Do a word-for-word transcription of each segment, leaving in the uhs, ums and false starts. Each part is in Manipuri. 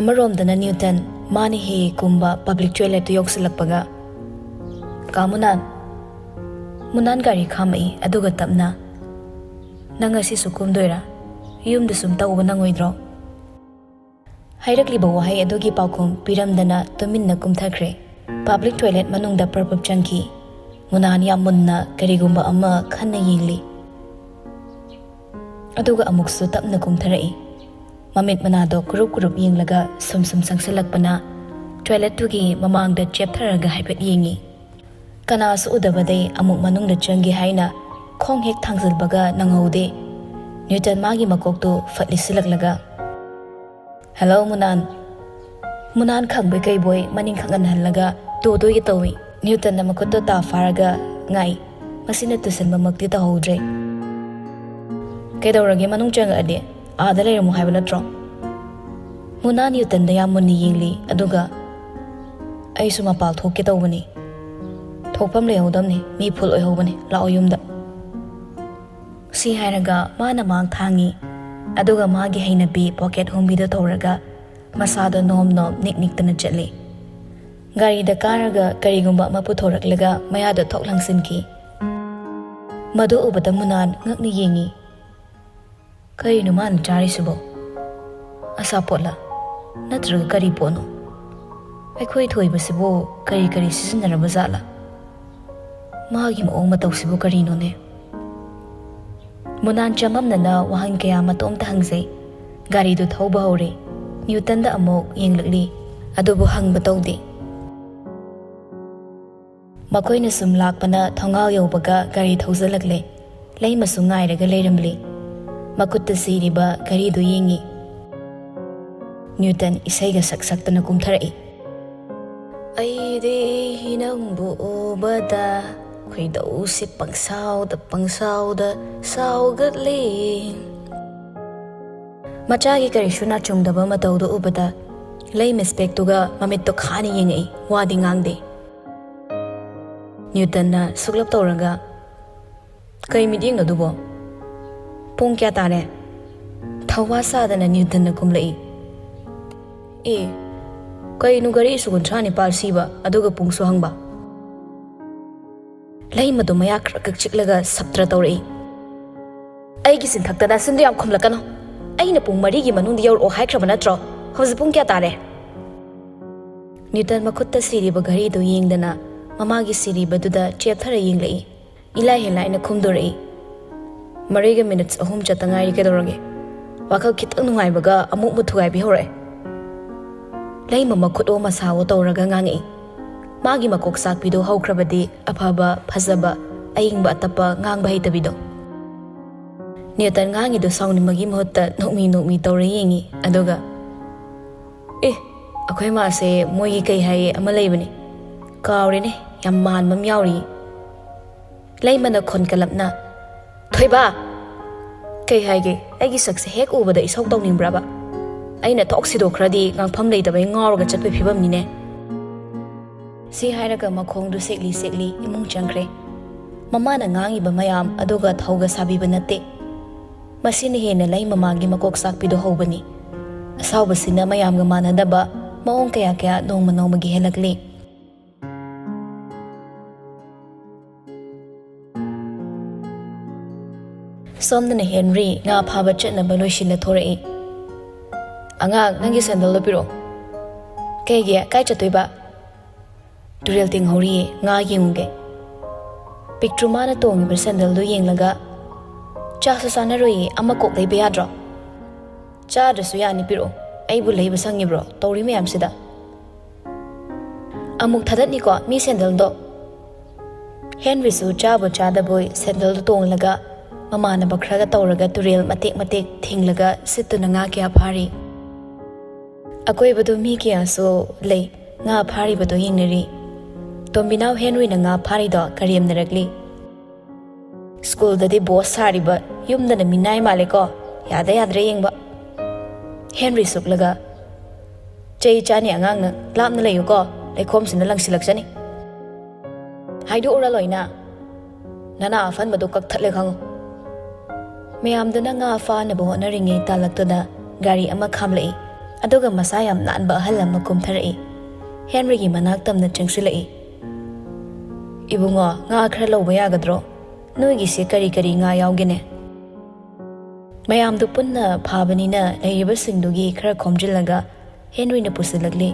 ꯑꯃꯔꯣꯝꯗꯅ ꯅ꯭ꯌꯨꯇꯟ, ꯃꯥꯅ ꯍꯦꯛ ꯍꯦꯛ ꯀꯨꯝꯕ ꯄꯕ꯭ꯂꯤꯛ ꯇꯣꯏꯂꯦꯠꯇꯨ ꯌꯧꯁꯤꯜꯂꯛꯄꯒ, "ꯀꯥ ꯃꯨꯅꯥꯟ!" ꯃꯨꯅꯥꯟ ꯒꯥꯔꯤ ꯈꯥꯝꯃꯛꯏ, ꯑꯗꯨꯒ ꯇꯞꯅ, "ꯅꯪ ꯉꯁꯤꯁꯨ ꯀꯨꯝꯗꯣꯏꯔꯥ? ꯌꯨꯝꯗ ꯁꯨꯝ ꯇꯧꯕ ꯅꯪꯉꯣꯏꯗ꯭ꯔꯣ?" ꯍꯥꯏꯔꯛꯂꯤꯕ ꯋꯥꯍꯩ ꯑꯗꯨꯒꯤ ꯄꯥꯎꯈꯨꯝ ꯄꯤꯔꯝꯗꯅ ꯇꯨꯃꯤꯟꯅ ꯀꯨꯝꯊꯈ꯭ꯔꯦ꯫ ꯄꯕ꯭ꯂꯤꯛ ꯇꯣꯏꯂꯦꯠ ꯃꯅꯨꯡꯗ ꯄ꯭ꯔꯞ ꯄ꯭ꯔꯞ ꯆꯪꯈꯤ꯫ ꯃꯨꯅꯥꯟ ꯌꯥꯝ ꯃꯨꯟꯅ ꯀꯔꯤꯒꯨꯝꯕ ꯑꯃ ꯈꯟꯅ ꯌꯦꯡꯂꯤ꯫ ꯑꯗꯨꯒ ꯑꯃꯨꯛꯁꯨ ꯇꯞꯅ ꯀꯨꯝꯊꯔꯛꯏ꯫ ꯃꯃꯤꯠ ꯃꯅꯥꯗꯣ ꯀꯨꯔꯨꯞ ꯀꯨꯔꯨꯞ ꯌꯦꯡꯂꯒ ꯁꯨꯝ ꯁꯨꯝ ꯆꯪꯁꯤꯜꯂꯛꯄꯅ ꯇꯣꯏꯂꯦꯠꯇꯨꯒꯤ ꯃꯃꯥꯡꯗ ꯆꯦꯞꯊꯔꯒ ꯍꯥꯏꯐꯦꯠ ꯌꯦꯡꯉꯤ꯫ ꯀꯅꯥꯁꯨ ꯎꯗꯕꯗꯩ ꯑꯃꯨꯛ ꯃꯅꯨꯡꯗ ꯆꯪꯒꯦ ꯍꯥꯏꯅ ꯈꯣꯡ ꯍꯦꯛ ꯊꯥꯡꯖꯤꯜꯕꯒ ꯅꯪꯍꯧꯗꯦ꯫ ꯅ꯭ꯌꯨꯇꯟ ꯃꯥꯒꯤ ꯃꯀꯣꯛꯇꯨ ꯐꯠ ꯂꯤꯁꯤꯜꯂꯛꯂꯒ, "ꯍꯦꯜꯂꯣ, ꯃꯨꯅꯥꯟ!" ꯃꯨꯅꯥꯟ ꯈꯪꯕꯣꯏ ꯀꯩꯕꯣꯏ ꯃꯅꯤꯡ ꯈꯪꯍꯟꯍꯜꯂꯒ ꯇꯨꯗꯣꯏꯒꯦ ꯇꯧꯏ꯫ ꯅ꯭ꯌꯨꯇꯟꯅ ꯃꯈꯨꯠꯇꯣ ꯇꯥ ꯐꯥꯔꯒ, "ꯉꯥꯏ, ꯃꯁꯤꯅ ꯇꯨꯁꯟꯕꯃꯛꯇꯤ ꯇꯧꯍꯧꯗ꯭ꯔꯦ꯫ ꯀꯩꯗꯧꯔꯒꯦ, ꯃꯅꯨꯡ ꯆꯪꯉꯛꯑꯗꯤ? ꯑꯥꯗ ꯂꯩꯔꯝꯃꯣ ꯍꯥꯏꯕ ꯅꯠꯇ꯭ꯔꯣ?" ꯃꯨꯅꯥꯟ ꯅ꯭ꯌꯨꯇꯟꯗ ꯌꯥꯝ ꯃꯨꯟꯅ ꯌꯦꯡꯂꯤ, ꯑꯗꯨꯒ, "ꯑꯩꯁꯨ ꯃꯄꯥꯜ ꯊꯣꯛꯀꯦ ꯇꯧꯕꯅꯤ꯫ ꯊꯣꯛꯐꯝ ꯂꯩꯍꯧꯗꯕꯅꯤ, ꯃꯤ ꯐꯨꯜ ꯑꯣꯏꯍꯧꯕꯅꯤ, ꯂꯥꯛꯑꯣ ꯌꯨꯝꯗ꯫" ꯁꯤ ꯍꯥꯏꯔꯒ ꯃꯥꯅ ꯃꯥꯡ ꯊꯥꯡꯉꯤ, ꯑꯗꯨꯒ ꯃꯥꯒꯤ ꯍꯩꯅꯕꯤ ꯄꯣꯀꯦꯠ ꯍꯨꯝꯕꯤꯗ ꯇꯧꯔꯒ ꯃꯁꯥꯗꯣ ꯅꯣꯝ ꯅꯣꯝ ꯅꯤꯛ ꯅꯤꯛꯇꯅ ꯆꯠꯂꯤ꯫ ꯒꯥꯔꯤꯗ ꯀꯥꯔꯒ ꯀꯔꯤꯒꯨꯝꯕ ꯑꯃ ꯄꯨꯊꯣꯔꯛꯂꯒ ꯃꯌꯥꯗ ꯊꯣꯛ ꯂꯪꯁꯤꯟꯈꯤ꯫ ꯃꯗꯨ ꯎꯕꯗ ꯃꯨꯅꯥꯟ ꯉꯛꯅ ꯌꯦꯡꯉꯤ꯫ "ꯀꯔꯤꯅꯣ ꯃꯥꯅ ꯆꯥꯔꯤꯁꯤꯕꯣ? ꯑꯆꯥꯄꯣꯠꯂ? ꯅꯠꯇ꯭ꯔꯒ ꯀꯔꯤ ꯄꯣꯠꯅꯣ? ꯑꯩꯈꯣꯏ ꯊꯣꯏꯕꯁꯤꯕꯨ ꯀꯔꯤ ꯀꯔꯤ ꯁꯤꯖꯤꯟꯅꯔꯕ ꯖꯥꯠꯂ? ꯃꯥꯒꯤ ꯃꯑꯣꯡ ꯃꯇꯧꯁꯤꯕꯨ ꯀꯔꯤꯅꯣꯅꯦ?" ꯃꯨꯅꯥꯟ ꯆꯃꯝꯅꯅ ꯋꯥꯍꯪ ꯀꯌꯥ ꯃꯇꯣꯝꯇ ꯍꯪꯖꯩ꯫ ꯒꯥꯔꯤꯗꯨ ꯊꯧꯕ ꯍꯧꯔꯦ꯫ ꯅ꯭ꯌꯨꯇꯟꯗ ꯑꯃꯨꯛ ꯌꯦꯡꯂꯛꯂꯤ, ꯑꯗꯨꯕꯨ ꯍꯪꯕ ꯇꯧꯗꯦ꯫ ꯃꯈꯣꯏꯅ ꯁꯨꯝ ꯂꯥꯛꯄꯅ ꯊꯣꯡꯒꯥꯜ ꯌꯧꯕꯒ ꯒꯥꯔꯤ ꯊꯧꯖꯤꯜꯂꯛꯂꯦ꯫ ꯂꯩꯃꯁꯨ ꯉꯥꯏꯔꯒ ꯂꯩꯔꯝꯂꯤ꯫ ꯃꯈꯨꯠꯇ ꯁꯤꯔꯤꯕ ꯘꯔꯤꯗꯨ ꯌꯦꯡꯉꯤ꯫ ꯅ꯭ꯌꯨꯇꯟ ꯏꯁꯩꯒ ꯁꯛ ꯁꯛꯇꯅ ꯀꯨꯝꯊꯔꯛꯏ꯫ "ꯑꯩꯗꯤ ꯅꯪꯕꯨ ꯎꯕꯗ ꯈꯣꯏꯗꯧꯁꯤ ꯄꯪꯁꯥꯎꯗ ꯄꯪꯁꯥꯎꯗ ꯁꯥꯎꯒꯠꯂꯤ꯫" ꯃꯆꯥꯒꯤ ꯀꯔꯤꯁꯨ ꯅꯥꯆꯨꯡꯗꯕ ꯃꯇꯧꯗꯨ ꯎꯕꯗ ꯂꯩꯃ ꯏꯁꯄꯦꯛꯇꯨꯒ ꯃꯃꯤꯠꯇꯣ ꯈꯥꯅ ꯌꯦꯡꯉꯛꯏ, ꯋꯥꯗꯤ ꯉꯥꯡꯗꯦ꯫ ꯅ꯭ꯌꯨꯇꯟꯅ ꯁꯨꯛꯂꯞ ꯇꯧꯔꯒ, "ꯀꯩ ꯃꯤꯠꯌꯦꯡꯅꯣ ꯑꯗꯨꯕꯣ? ꯄꯨꯡ ꯀꯌꯥ ꯇꯥꯔꯦ?" ꯊꯧꯋꯥ ꯁꯥꯗꯅ ꯅ꯭ꯌꯨꯇꯟꯅ ꯀꯨꯝꯂꯛꯏ꯫ ꯑꯦ, ꯀꯩꯅꯣ ꯒꯥꯔꯤ ꯁꯨ ꯀꯨꯟꯊ꯭ꯔꯥ ꯅꯤꯄꯥꯜ ꯁꯤꯕ, ꯑꯗꯨꯒ ꯄꯨꯡꯁꯨ ꯍꯪꯕ? ꯂꯩꯃꯗꯣ ꯃꯌꯥ ꯈꯔ ꯈꯛ ꯆꯤꯛꯂꯒ ꯁꯞꯇ꯭ꯔ ꯇꯧꯔꯛꯏ꯫ "ꯑꯩꯒꯤ ꯆꯤꯟꯊꯛꯇ ꯅꯆꯤꯟꯗꯣ ꯌꯥꯝ ꯈꯨꯝꯂꯛꯀꯅꯨ꯫ ꯑꯩꯅ ꯄꯨꯡ ꯃꯔꯤꯒꯤ ꯃꯅꯨꯡꯗ ꯌꯧꯔꯛꯑꯣ ꯍꯥꯏꯈ꯭ꯔꯕ ꯅꯠꯇ꯭ꯔꯣ? ꯍꯧꯖꯤꯛ ꯄꯨꯡ ꯀꯌꯥ ꯇꯥꯔꯦ?" ꯅ꯭ꯌꯨꯇꯟ ꯃꯈꯨꯠꯇ ꯁꯤꯔꯤꯕ ꯘꯔꯤꯗꯨ ꯌꯦꯡꯗꯅ ꯃꯃꯥꯒꯤ ꯁꯤꯔꯤꯕꯗꯨꯗ ꯆꯦꯞꯊꯔ ꯌꯦꯡꯂꯛꯏ꯫ ꯏꯂꯥꯏ ꯍꯦꯂꯥꯏꯅ ꯈꯨꯝꯗꯣꯔꯛꯏ꯫ "ꯃꯔꯤꯒ ꯃꯤꯅꯤꯠꯁ ꯑꯍꯨꯝ ꯆꯠꯇ ꯉꯥꯏꯔꯤ, ꯀꯩꯗꯧꯔꯒꯦ?" ꯋꯥꯈꯜ ꯈꯤꯇꯪ ꯅꯨꯡꯉꯥꯏꯕꯒ ꯑꯃꯨꯛ ꯃꯨꯠ ꯊꯨꯒꯥꯏꯕꯤ ꯍꯧꯔꯛꯑꯦ꯫ ꯂꯩꯃ ꯃꯈꯨꯠꯑꯣ ꯃꯁꯥꯑꯣ ꯇꯧꯔꯒ ꯉꯥꯡꯉꯛꯏ꯫ ꯃꯥꯒꯤ ꯃꯀꯣꯛ ꯆꯥꯛꯄꯤꯗꯣ ꯍꯧꯈ꯭ꯔꯕꯗꯤ ꯑꯐꯕ, ꯐꯖꯕ, ꯑꯏꯪꯕ ꯑꯇꯞꯄ ꯉꯥꯡꯕ ꯍꯩꯇꯕꯤꯗꯣ꯫ ꯅ꯭ꯌꯨꯇꯟ ꯉꯥꯡꯉꯤꯗꯣ ꯁꯥꯎꯅꯤꯡꯕꯒꯤ ꯃꯍꯨꯠꯇ ꯅꯣꯛꯃꯤ ꯅꯣꯛꯃꯤ ꯇꯧꯔ ꯌꯦꯡꯉꯤ꯫ ꯑꯗꯨꯒ, "ꯑꯦ, ꯑꯩꯈꯣꯏ ꯃꯥꯁꯦ ꯃꯣꯏꯒꯤ ꯀꯩ ꯍꯥꯏꯌꯦ ꯑꯃ ꯂꯩꯕꯅꯦ, ꯀꯥꯎꯔꯦꯅꯦ, ꯌꯥꯝ ꯃꯥꯟꯕ ꯑꯃ ꯌꯥꯎꯔꯤ꯫" ꯂꯩꯃꯅ ꯈꯣꯟ ꯀꯜꯂꯞꯅ, "ꯊꯣꯏꯕ!" "ꯀꯩ ꯍꯥꯏꯒꯦ? ꯑꯩꯒꯤ ꯁꯛꯁꯦ ꯍꯦꯛ ꯎꯕꯗ ꯏꯁꯧ ꯇꯧꯅꯤꯡꯕ꯭ꯔꯕ? ꯑꯩꯅ ꯊꯣꯛ ꯁꯤꯗꯣꯛꯈ꯭ꯔꯗꯤ ꯉꯥꯡꯐꯝ ꯂꯩꯇꯕꯩ ꯉꯥꯎꯔꯒ ꯆꯠꯄꯩ ꯐꯤꯕꯝꯅꯤꯅꯦ꯫" ꯁꯤ ꯍꯥꯏꯔꯒ ꯃꯈꯣꯡꯗꯨ ꯁꯦꯛꯂꯤ ꯁꯦꯛꯂꯤ ꯏꯃꯨꯡ ꯆꯪꯈ꯭ꯔꯦ꯫ ꯃꯃꯥꯅ ꯉꯥꯡꯉꯤꯕ ꯃꯌꯥꯝ ꯑꯗꯨꯒ ꯊꯧꯒ ꯁꯥꯕꯤꯕ ꯅꯠꯇꯦ꯫ ꯃꯁꯤꯅ ꯍꯦꯟꯅ ꯂꯩ ꯃꯃꯥꯒꯤ ꯃꯀꯣꯛ ꯆꯥꯛꯄꯤꯗꯣ ꯍꯧꯕꯅꯤ꯫ ꯑꯁꯥꯎꯕꯁꯤꯅ ꯃꯌꯥꯝꯒ ꯃꯥꯟꯅꯗꯕ ꯃꯑꯣꯡ ꯀꯌꯥ ꯀꯌꯥ ꯅꯣꯡꯃ ꯅꯣꯡꯃꯒꯤ ꯍꯦꯜꯂꯛꯂꯤ꯫ ꯁꯣꯝꯗꯅ ꯍꯦꯟꯔꯤ ꯉꯥ ꯐꯥꯕ ꯆꯠꯅꯕ ꯂꯣꯏꯁꯤꯜꯂ ꯊꯣꯔꯛꯏ꯫ "ꯑꯉꯥꯡ, ꯅꯪꯒꯤ ꯁꯦꯟꯗꯜꯗꯣ ꯄꯤꯔꯛꯑꯣ꯫" "ꯀꯩꯒꯤ? ꯀꯥꯏ ꯆꯠꯇꯣꯏꯕ?" "ꯇꯨꯔꯦꯜ ꯇꯦꯡꯍꯧꯔꯤꯌꯦ, ꯉꯥ ꯌꯦꯡꯉꯨꯒꯦ꯫" ꯄꯤꯛꯇ꯭ꯔꯨ ꯃꯥꯅ ꯇꯣꯡꯉꯤꯕ ꯁꯦꯟꯗꯜꯗꯨ ꯌꯦꯡꯂꯒ, "ꯆꯥꯁꯨ ꯆꯥꯅꯔꯣꯏꯌꯦ, ꯑꯃ ꯀꯣꯛ ꯂꯩꯕ ꯌꯥꯗ꯭ꯔꯣ?" "ꯆꯥꯗ꯭ꯔꯁꯨ ꯌꯥꯅꯤ, ꯄꯤꯔꯛꯑꯣ꯫ ꯑꯩꯕꯨ ꯂꯩꯕ ꯁꯪꯉꯤꯕ꯭ꯔꯣ, ꯇꯧꯔꯤ ꯃꯌꯥꯝꯁꯤꯗ?" "ꯑꯃꯨꯛ ꯊꯥꯗꯠꯅꯤꯀꯣ ꯃꯤ ꯁꯦꯟꯗꯜꯗꯣ꯫" ꯍꯦꯟꯔꯤꯁꯨ ꯆꯥꯕꯣꯏ ꯆꯥꯗꯕꯣꯏ ꯁꯦꯟꯗꯜꯗꯨ ꯇꯣꯡꯂꯒ ꯃꯃꯥꯟꯅꯕ ꯈꯔꯒ ꯇꯧꯔꯒ ꯇꯨꯔꯦꯜ ꯃꯇꯦꯛ ꯃꯇꯦꯛ ꯊꯤꯡꯂꯒ ꯁꯤꯠꯇꯨꯅ ꯉꯥ ꯀꯌꯥ ꯐꯥꯔꯤ꯫ ꯑꯀꯣꯏꯕꯗꯨ ꯃꯤ ꯀꯌꯥꯁꯨ ꯂꯩ, ꯉꯥ ꯐꯥꯔꯤꯕꯗꯨ ꯌꯦꯡꯅꯔꯤ꯫ ꯇꯣꯝꯕꯤꯅꯥꯎ ꯍꯦꯟꯔꯤꯅ ꯉꯥ ꯐꯥꯔꯤꯗꯣ ꯀꯔꯦꯝꯅꯔꯛꯂꯤ꯫ "ꯁ꯭ꯀꯨꯜꯗꯗꯤ ꯕꯣꯁ ꯁꯥꯔꯤꯕ, ꯌꯨꯝꯗꯅ ꯃꯤꯅꯥꯏ ꯃꯥꯜꯂꯦꯀꯣ꯫ ꯌꯥꯗ ꯌꯥꯗ꯭ꯔꯦ ꯌꯦꯡꯕ꯫" ꯍꯦꯟꯔꯤ ꯁꯨꯛꯂꯒ, "ꯆꯩ ꯆꯥꯅꯤ ꯑꯉꯥꯡ ꯅꯪ, ꯂꯥꯞꯅ ꯂꯩꯌꯨꯀꯣ, ꯂꯩꯈꯣꯝꯁꯤꯅ ꯂꯪꯁꯤꯜꯂꯛꯆꯅꯤ꯫" "ꯍꯥꯏꯗꯣꯛꯎꯔ ꯂꯣꯏꯅ, ꯅꯅꯥ ꯑꯐꯟꯕꯗꯣ ꯀꯛꯊꯠꯂꯦ ꯈꯪꯉꯨ꯫" ꯃꯌꯥꯝꯗꯨꯅ ꯉꯥ ꯐꯥꯅꯕ ꯍꯣꯠꯅꯔꯤꯉꯩ ꯇꯥꯂꯛꯇꯨꯗ ꯒꯥꯔꯤ ꯑꯃ ꯈꯥꯝꯂꯛꯏ꯫ ꯑꯗꯨꯒ ꯃꯁꯥ ꯌꯥꯝ ꯅꯥꯟꯕ ꯑꯍꯜ ꯑꯃ ꯀꯨꯝꯊꯔꯛꯏ꯫ ꯍꯦꯟꯔꯤꯒꯤ ꯃꯅꯥꯛ ꯇꯝꯅ ꯆꯪꯁꯤꯜꯂꯛꯏ꯫ "ꯏꯕꯨꯡꯉꯣ, ꯉꯥ ꯈꯔ ꯂꯧꯕ ꯌꯥꯒꯗ꯭ꯔꯣ? ꯅꯣꯏꯒꯤꯁꯦ ꯀꯔꯤ ꯀꯔꯤ ꯉꯥ ꯌꯥꯎꯒꯦꯅꯦ?" ꯃꯌꯥꯝꯗꯨ ꯄꯨꯟꯅ ꯐꯥꯕꯅꯤꯅ ꯂꯩꯔꯤꯕꯁꯤꯡꯗꯨꯒꯤ ꯈꯔ ꯈꯣꯝꯖꯤꯜꯂꯒ ꯍꯦꯟꯔꯤꯅ ꯄꯨꯁꯤꯜꯂꯛꯂꯤ꯫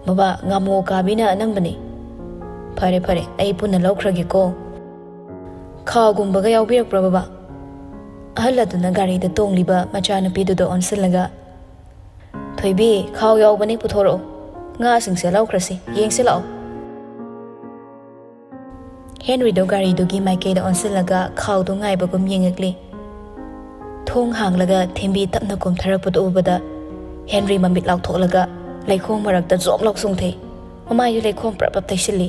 "ꯕꯕꯥ, ꯉꯥꯃꯨ ꯑꯀꯥꯕꯤꯅ ꯑꯅꯝꯕꯅꯤ꯫" "ꯐꯔꯦ ꯐꯔꯦ, ꯑꯩ ꯄꯨꯟꯅ ꯂꯧꯈ꯭ꯔꯒꯦꯀꯣ꯫" "ꯈꯥꯎꯒꯨꯝꯕꯒ ꯌꯥꯎꯕꯤꯔꯛꯄ꯭ꯔꯣ ꯕꯕꯥ?" ꯑꯍꯜ ꯑꯗꯨꯅ ꯒꯥꯔꯤꯗ ꯇꯣꯡꯂꯤꯕ ꯃꯆꯥꯅꯨꯄꯤꯗꯨꯗ ꯑꯣꯟꯁꯤꯜꯂꯒ, "ꯊꯣꯏꯕꯤ, ꯈꯥꯎ ꯌꯥꯎꯕꯅꯦ, ꯄꯨꯊꯣꯔꯛꯑꯣ꯫ ꯉꯥꯁꯤꯡꯁꯦ ꯂꯧꯈ꯭ꯔꯁꯤ, ꯌꯦꯡꯁꯤ ꯂꯥꯛꯑꯣ꯫" ꯍꯦꯟꯔꯤꯗꯣ ꯒꯥꯔꯤꯗꯨꯒꯤ ꯃꯥꯏꯀꯩꯗ ꯑꯣꯟꯁꯤꯜꯂꯒ ꯈꯥꯎꯗꯨ ꯉꯥꯏꯕꯒꯨꯝ ꯌꯦꯡꯉꯛꯂꯤ꯫ ꯊꯣꯡ ꯍꯥꯡꯂꯒ ꯊꯦꯝꯕꯤ ꯇꯞꯅ ꯀꯨꯝꯊꯔꯛꯄꯗꯨ ꯎꯕꯗ ꯍꯦꯟꯔꯤ ꯃꯃꯤꯠ ꯂꯥꯎꯊꯣꯛꯂꯒ ꯂꯩꯈꯣꯝ ꯃꯔꯛꯇ ꯖꯣꯞ ꯂꯥꯎ ꯆꯣꯡꯊꯩ꯫ ꯃꯃꯥꯏꯗꯨ ꯂꯩꯈꯣꯝ ꯄ꯭ꯔꯞ ꯄ꯭ꯔꯞ ꯇꯩꯁꯤꯜꯂꯤ꯫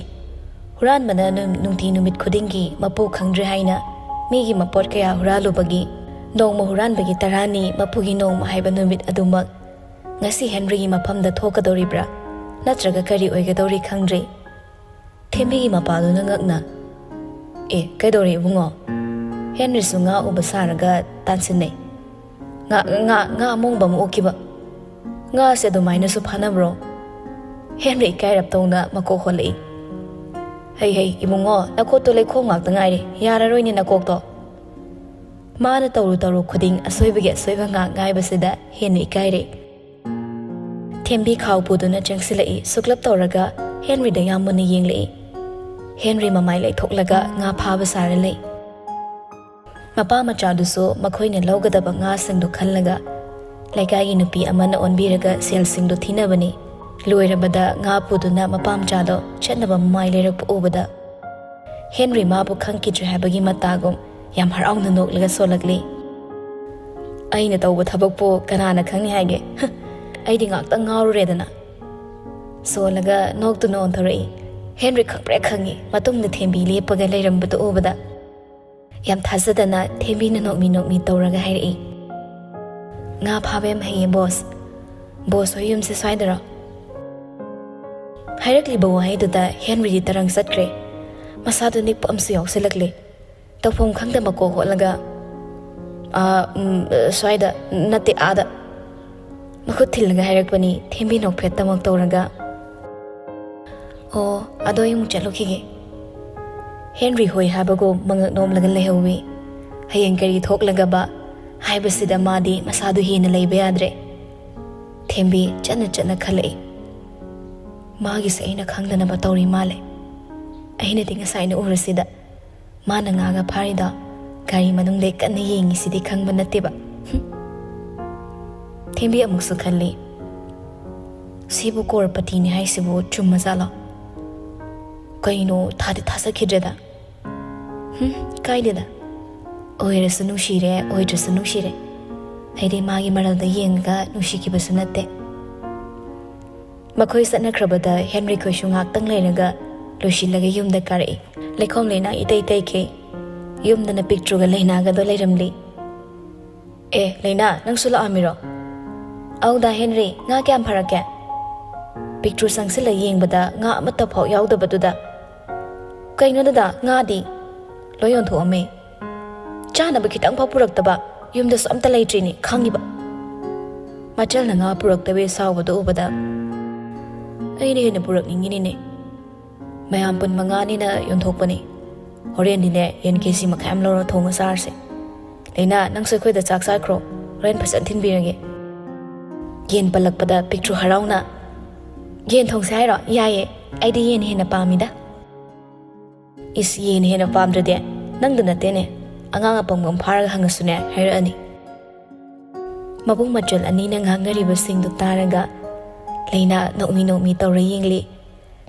ꯍꯨꯔꯥꯟꯕꯅ ꯅꯨ-, ꯅꯨꯡꯇꯤ ꯅꯨꯃꯤꯠ ꯈꯨꯗꯤꯡꯒꯤ ꯃꯄꯨ ꯈꯪꯗ꯭ꯔꯦ ꯍꯥꯏꯅ ꯃꯤꯒꯤ ꯃꯄꯣꯠ ꯀꯌꯥ ꯍꯨꯔꯥꯜꯂꯨꯕꯒꯤ ꯅꯣꯡꯃ ꯍꯨꯔꯥꯟꯕꯒꯤ ꯇꯔꯥꯅꯤ, ꯃꯄꯨꯒꯤ ꯅꯣꯡꯃ ꯍꯥꯏꯕ ꯅꯨꯃꯤꯠ ꯑꯗꯨꯃꯛ ꯉꯁꯤ ꯍꯦꯟꯔꯤꯒꯤ ꯃꯐꯝꯗ ꯊꯣꯛꯀꯗꯧꯔꯤꯕ꯭ꯔꯥ? ꯅꯠꯇ꯭ꯔꯒ ꯀꯔꯤ ꯑꯣꯏꯒꯗꯧꯔꯤ ꯈꯪꯗ꯭ꯔꯦ꯫ ꯊꯦꯝꯕꯤꯒꯤ ꯃꯄꯥꯗꯨꯅ ꯉꯛꯅ, "ꯑꯦ, ꯀꯩꯗꯧꯔꯦ ꯏꯕꯨꯡꯉꯣ?" ꯍꯦꯟꯔꯤꯁꯨ ꯉꯥ ꯎꯕ ꯁꯥꯔꯒ ꯇꯥꯟꯁꯤꯟꯅꯩ꯫ "ꯉꯥ, ꯉꯥ, ꯉꯥ ꯑꯃꯣꯡꯕ ꯑꯃ ꯑꯣꯛꯈꯤꯕ꯫ ꯉꯥꯁꯦ ꯑꯗꯨꯃꯥꯏꯅꯁꯨ ꯐꯥꯅꯕ꯭ꯔꯣ?" ꯍꯦꯟꯔꯤ ꯏꯀꯥꯏꯔꯞ ꯇꯧꯅ ꯃꯀꯣꯛ ꯍꯣꯜꯂꯛꯏ꯫ "ꯍꯩ, ꯍꯩ, ꯏꯕꯨꯡꯉꯣ, ꯅꯀꯣꯛꯇꯣ ꯂꯩꯈꯣꯝ ꯉꯥꯛꯇ ꯉꯥꯏꯔꯦ, ꯌꯥꯔꯔꯣꯏꯅꯦ ꯅꯀꯣꯛꯇꯣ꯫" ꯃꯥꯅ ꯇꯧꯔꯨ ꯇꯧꯔꯨ ꯈꯨꯗꯤꯡ ꯑꯁꯣꯏꯕꯒꯤ ꯑꯁꯣꯏꯕ ꯉꯥꯛ ꯉꯥꯏꯕꯁꯤꯗ ꯍꯦꯟꯅ ꯏꯀꯥꯏꯔꯦ꯫ ꯊꯦꯝꯕꯤ ꯈꯥꯎ ꯄꯨꯗꯨꯅ ꯆꯪꯁꯤꯜꯂꯛꯏ꯫ ꯁꯨꯛꯂꯞ ꯇꯧꯔꯒ ꯍꯦꯟꯔꯤꯗ ꯌꯥꯝ ꯃꯨꯟꯅ ꯌꯦꯡꯂꯛꯏ꯫ ꯍꯦꯟꯔꯤ ꯃꯃꯥꯏ ꯂꯩꯊꯣꯛꯂꯒ ꯉꯥ ꯐꯥꯕ ꯁꯥꯔ ꯂꯩ꯫ ꯃꯄꯥ ꯃꯆꯥꯗꯨꯁꯨ ꯃꯈꯣꯏꯅ ꯂꯧꯒꯗꯕ ꯉꯥꯁꯤꯡꯗꯨ ꯈꯜꯂꯒ ꯂꯩꯀꯥꯏꯒꯤ ꯅꯨꯄꯤ ꯑꯃꯅ ꯑꯣꯟꯕꯤꯔꯒ ꯁꯦꯜꯁꯤꯡꯗꯨ ꯊꯤꯅꯕꯅꯤ꯫ ꯂꯣꯏꯔꯕꯗ ꯉꯥ ꯄꯨꯗꯨꯅ ꯃꯄꯥ ꯃꯆꯥꯗꯣ ꯆꯠꯅꯕ ꯃꯃꯥꯏ ꯂꯩꯔꯛꯄ ꯎꯕꯗ ꯍꯦꯟꯔꯤ ꯃꯥꯕꯨ ꯈꯪꯈꯤꯗ꯭ꯔꯦ ꯍꯥꯏꯕꯒꯤ ꯃꯇꯥꯒꯨꯝ ꯌꯥꯝ ꯍꯔꯥꯎꯅ ꯅꯣꯛꯂꯒ ꯁꯣꯜꯂꯛꯂꯤ꯫ "ꯑꯩꯅ ꯇꯧꯕ ꯊꯕꯛꯄꯨ ꯀꯅꯥꯅ ꯈꯪꯅꯤ ꯍꯥꯏꯒꯦ? ꯑꯩꯗꯤ ꯉꯥꯛꯇꯪ ꯉꯥꯎꯔꯨꯔꯦꯗꯅ꯫" ꯁꯣꯜꯂꯒ ꯅꯣꯛꯇꯨꯅ ꯑꯣꯟꯊꯣꯔꯛꯏ꯫ ꯍꯦꯟꯔꯤ ꯈꯪꯄ꯭ꯔꯦꯛ ꯈꯪꯉꯤ꯫ ꯃꯇꯨꯡꯗ ꯊꯦꯝꯕꯤ ꯂꯦꯞꯄꯒ ꯂꯩꯔꯝꯕꯗꯨ ꯎꯕꯗ ꯌꯥꯝ ꯊꯥꯖꯗꯅ ꯊꯦꯝꯕꯤꯅ ꯅꯣꯛꯃꯤ ꯅꯣꯛꯃꯤ ꯇꯧꯔꯒ ꯍꯥꯏꯔꯛꯏ, "ꯉꯥ ꯐꯥꯕ ꯌꯥꯝ ꯍꯩꯌꯦ ꯕꯣꯁ꯫ ꯕꯣꯁ ꯍꯣꯏ ꯌꯨꯝꯁꯦ ꯁ꯭ꯋꯥꯏꯗꯔꯣ?" ꯍꯥꯏꯔꯛꯂꯤꯕ ꯋꯥꯍꯩꯗꯨꯗ ꯍꯦꯟꯔꯤꯗꯤ ꯇꯔꯪ ꯆꯠꯈ꯭ꯔꯦ꯫ ꯃꯁꯥꯗꯨ ꯅꯤꯛꯄ ꯑꯃꯁꯨ ꯌꯥꯎꯁꯤꯜꯂꯛꯂꯦ꯫ ꯇꯧꯐꯝ ꯈꯪꯗ ꯃꯀꯣꯛ ꯍꯣꯠꯂꯒ, "ꯑꯥ, ꯎꯝ, ꯁ꯭ꯋꯥꯏꯗ ꯅꯠꯇꯦ, ꯑꯥꯗ꯫" ꯃꯈꯨꯠ ꯊꯤꯜꯂꯒ ꯍꯥꯏꯔꯛꯄꯅꯤ ꯊꯦꯝꯕꯤ ꯅꯣꯛꯐꯦꯠꯇꯃꯛ ꯇꯧꯔꯒ꯫ "ꯑꯣ, ꯑꯗꯣ ꯑꯩ ꯑꯃꯨꯛ ꯆꯠꯂꯨꯈꯤꯒꯦ꯫" ꯍꯦꯟꯔꯤ ꯍꯣꯏ ꯍꯥꯏꯕꯒꯨꯝ ꯃꯉꯛ ꯅꯣꯝꯂꯒ ꯂꯩꯍꯧꯋꯤ꯫ ꯍꯌꯦꯡ ꯀꯔꯤ ꯊꯣꯛꯂꯒꯕ ꯍꯥꯏꯕꯁꯤꯗ ꯃꯥꯗꯤ ꯃꯁꯥꯗꯨ ꯍꯦꯟꯅ ꯂꯩꯕ ꯌꯥꯗ꯭ꯔꯦ꯫ ꯊꯦꯝꯕꯤ ꯆꯠꯅ ꯆꯠꯅ ꯈꯜꯂꯛꯏ, "ꯃꯥꯒꯤꯁꯦ ꯑꯩꯅ ꯈꯪꯗꯅꯕ ꯇꯧꯔꯤ ꯃꯥꯜꯂꯦ꯫ ꯑꯩꯅꯗꯤ ꯉꯁꯥꯏꯅ ꯎꯔꯁꯤꯗ ꯃꯥꯅ ꯉꯥꯒ ꯐꯥꯔꯤꯗꯣ ꯒꯥꯔꯤ ꯃꯅꯨꯡꯗꯩ ꯀꯟꯅ ꯌꯦꯡꯉꯤꯁꯤꯗꯤ ꯈꯪꯕ ꯅꯠꯇꯦꯕ꯫" ꯍꯨꯝ꯫ ꯊꯦꯝꯕꯤ ꯑꯃꯨꯛꯁꯨ ꯈꯜꯂꯤ, "ꯁꯤꯕꯨ ꯀꯣꯔꯄꯇꯤꯅꯤ ꯍꯥꯏꯁꯤꯕꯨ ꯆꯨꯝꯃꯖꯥꯠꯂꯣ? ꯀꯩꯅꯣ, ꯊꯥꯗꯤ ꯊꯥꯖꯈꯤꯗ꯭ꯔꯦꯗ꯫" "ꯍꯨꯝ, ꯀꯥꯏꯗꯦꯗ꯫ ꯑꯣꯏꯔꯁꯨ ꯅꯨꯡꯁꯤꯔꯦ, ꯑꯣꯏꯗ꯭ꯔꯁꯨ ꯅꯨꯡꯁꯤꯔꯦ꯫ ꯑꯩꯗꯤ ꯃꯥꯒꯤ ꯃꯔꯜꯗ ꯌꯦꯡꯉꯒ ꯅꯨꯡꯁꯤꯈꯤꯕꯁꯨ ꯅꯠꯇꯦ꯫" ꯃꯈꯣꯏ ꯆꯠꯅꯈ꯭ꯔꯕꯗ ꯍꯦꯟꯔꯤ ꯈꯣꯏꯁꯨ ꯉꯥꯛꯇꯪ ꯂꯩꯔꯒ ꯂꯣꯏꯁꯤꯜꯂꯒ ꯌꯨꯝꯗ ꯀꯥꯔꯛꯏ꯫ ꯂꯩꯈꯣꯝ ꯂꯩꯅꯥ ꯏꯇꯩ ꯇꯩꯈꯩ꯫ ꯌꯨꯝꯗꯅ ꯄꯤꯛꯇ꯭ꯔꯨꯒ ꯂꯩꯅꯥꯒꯗꯣ ꯂꯩꯔꯝꯂꯤ꯫ "ꯑꯦ, ꯂꯩꯅꯥ, ꯅꯪꯁꯨ ꯂꯥꯛꯑꯝꯃꯤꯔꯣ?" "ꯑꯧꯗ ꯍꯦꯟꯔꯤ, ꯉꯥ ꯀꯌꯥꯝ ꯐꯔꯛꯀꯦ?" ꯄꯤꯛꯇ꯭ꯔꯨ ꯆꯪꯁꯤꯜꯂ ꯌꯦꯡꯕꯗ ꯉꯥ ꯑꯃꯠꯇ ꯐꯥꯎ ꯌꯥꯎꯗꯕꯗꯨꯗ, "ꯀꯩꯅꯣ ꯗꯗꯥ, ꯉꯥꯗꯤ?" "ꯂꯣꯏ ꯌꯣꯟꯊꯣꯛꯑꯝꯃꯦ꯫ ꯆꯥꯅꯕ ꯈꯤꯇꯪ ꯐꯥꯎ ꯄꯨꯔꯛꯇꯕ, ꯌꯨꯝꯗꯁꯨ ꯑꯝꯇ ꯂꯩꯇ꯭ꯔꯤꯅꯤ ꯈꯪꯉꯤꯕ꯫" ꯃꯆꯜꯅ ꯉꯥ ꯄꯨꯔꯛꯇꯕꯩ ꯁꯥꯎꯕꯗꯨ ꯎꯕꯗ, "ꯑꯩꯅ ꯍꯦꯟꯅ ꯄꯨꯔꯛꯅꯤꯡꯉꯤꯅꯤꯅꯦ꯫ ꯃꯌꯥꯝ ꯄꯨꯟꯕ ꯉꯥꯅꯤꯅ ꯌꯣꯟꯊꯣꯛꯄꯅꯤ꯫ ꯍꯣꯔꯦꯟꯗꯤꯅꯦ, ꯌꯦꯟ ꯀꯦ ꯖꯤ ꯃꯈꯥꯏ ꯑꯃ ꯂꯧꯔ ꯊꯣꯡꯉ ꯆꯥꯔꯁꯦ꯫ ꯂꯩꯅꯥ, ꯅꯪꯁꯨ ꯑꯩꯈꯣꯏꯗ ꯆꯥꯛ ꯆꯥꯈ꯭ꯔꯣ, ꯍꯣꯔꯦꯟ ꯐꯖꯅ ꯊꯤꯟꯕꯤꯔꯒꯦ꯫ ꯌꯦꯟ ꯄꯜꯂꯛꯄꯗ ꯄꯤꯛꯇ꯭ꯔꯨ ꯍꯔꯥꯎꯅ, "ꯌꯦꯟ ꯊꯣꯡꯁꯦ ꯍꯥꯏꯔꯣ? ꯌꯥꯏꯌꯦ, ꯑꯩꯗꯤ ꯌꯦꯟ ꯍꯦꯟꯅ ꯄꯥꯝꯃꯤꯗ꯫" "ꯏꯁ, ꯌꯦꯟ ꯍꯦꯟꯅ ꯄꯥꯝꯗ꯭ꯔꯗꯤ ꯅꯪꯗ ꯅꯠꯇꯦꯅꯦ, ꯑꯉꯥꯡ ꯑꯄꯪꯕ ꯑꯃ ꯐꯥꯔꯒ ꯍꯪꯉꯁꯨꯅꯦ ꯍꯥꯏꯔꯛꯑꯅꯤ꯫" ꯃꯕꯨꯡ ꯃꯆꯜ ꯑꯅꯤꯅ ꯉꯥꯡꯅꯔꯤꯕꯁꯤꯡꯗꯨ ꯇꯥꯔꯒ ꯂꯩꯅꯥ ꯅꯣꯛꯃꯤ ꯅꯣꯛꯃꯤ ꯇꯧꯔ ꯌꯦꯡꯂꯤ꯫